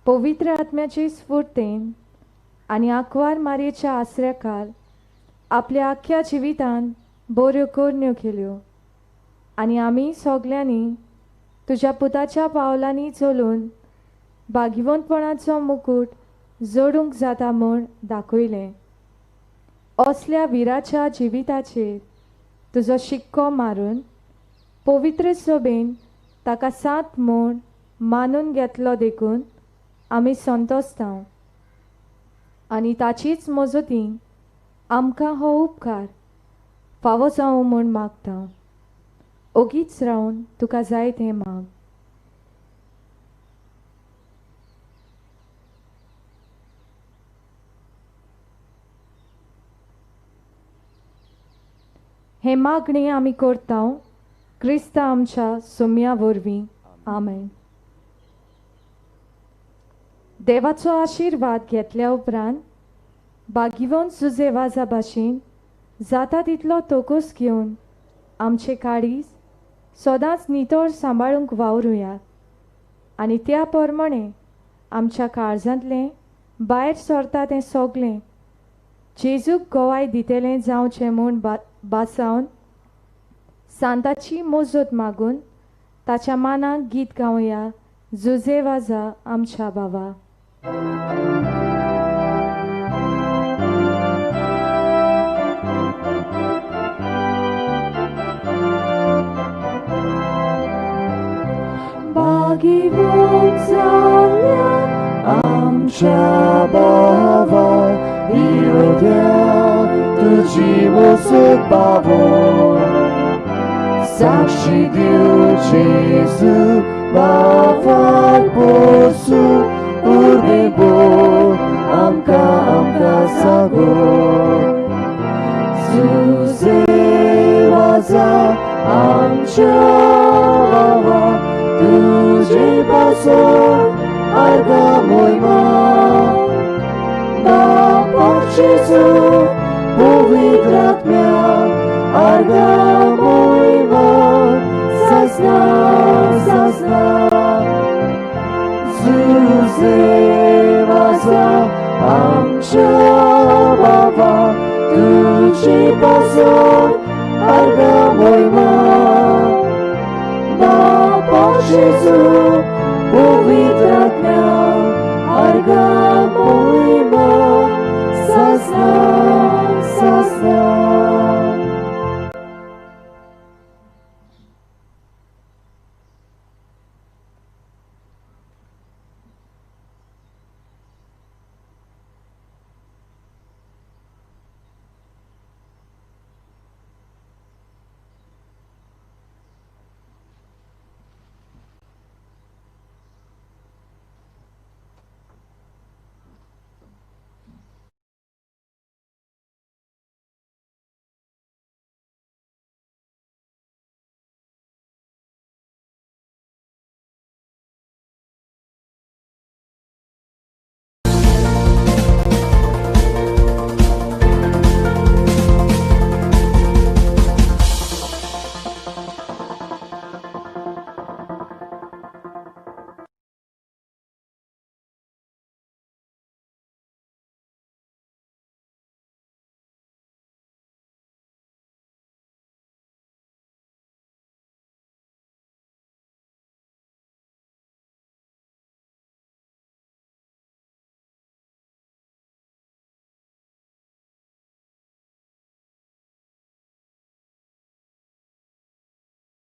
[SPEAKER 2] पवित्र आत्म्याचे स्फूर्तेन आनी आंकवार मारयेच्या आसऱ्याखाल आपल्या आख्ख्या जिवितान बऱ्यो करण्यो केल्यो आनी आमी सगल्यांनी तुज्या पुताच्या पावलांनी चलून बागिवंतपणाचो मुकूट जोडूंक जाता म्हूण दाखयलें. असल्या विराच्या जिविताचेर तुजो शिक्को मारून पवित्र सोबेन ताका सात म्हूण मानून घेतलो देखून आमी संतोसता आनी ताचीच मजती आमकां हो उपकार फावो जावं म्हूण मागता. ओगीच रावन तुका जाय तें माग. हें मागणें आमी करता क्रिस्ता आमच्या सोम्या वरवीं. आमेन. देवाचो आशिर्वाद घेतल्या उपरांत बागिवन जुजे वाजा भाशेन जाता तितलो तोकोस घेवन आमचे काळीज सदांच नितळ सांबाळूंक वावरुया आनी त्या प्रमाणे आमच्या काळजांतलें भायर सरता तें सगलें जेजूक गवाय दितलें जावचें म्हूण बासावन सांताची मोजत मागून ताच्या मानाक गीत गावया. जुजे वाजा आमच्या बाबा.
[SPEAKER 3] बागिवंत जाल्या आमच्या बाबा, विरोध्या तुजी मोसत बाबो, साक्षी दिव जेजू बाबाक पोसू उर्बे बोल आमकां आमकां सांगो. जुजे वाजा आमच्या बाबा, तुझे पासो आर्गां मोयमा, बापा जेजू पवित्र आत्म्या आर्गां मोयमा सासना सासना. जुजे वाजा आमच्या बाबा, तुझे पासो आर्गां मोयमा, बापा जेजू पवित्र आत्म्या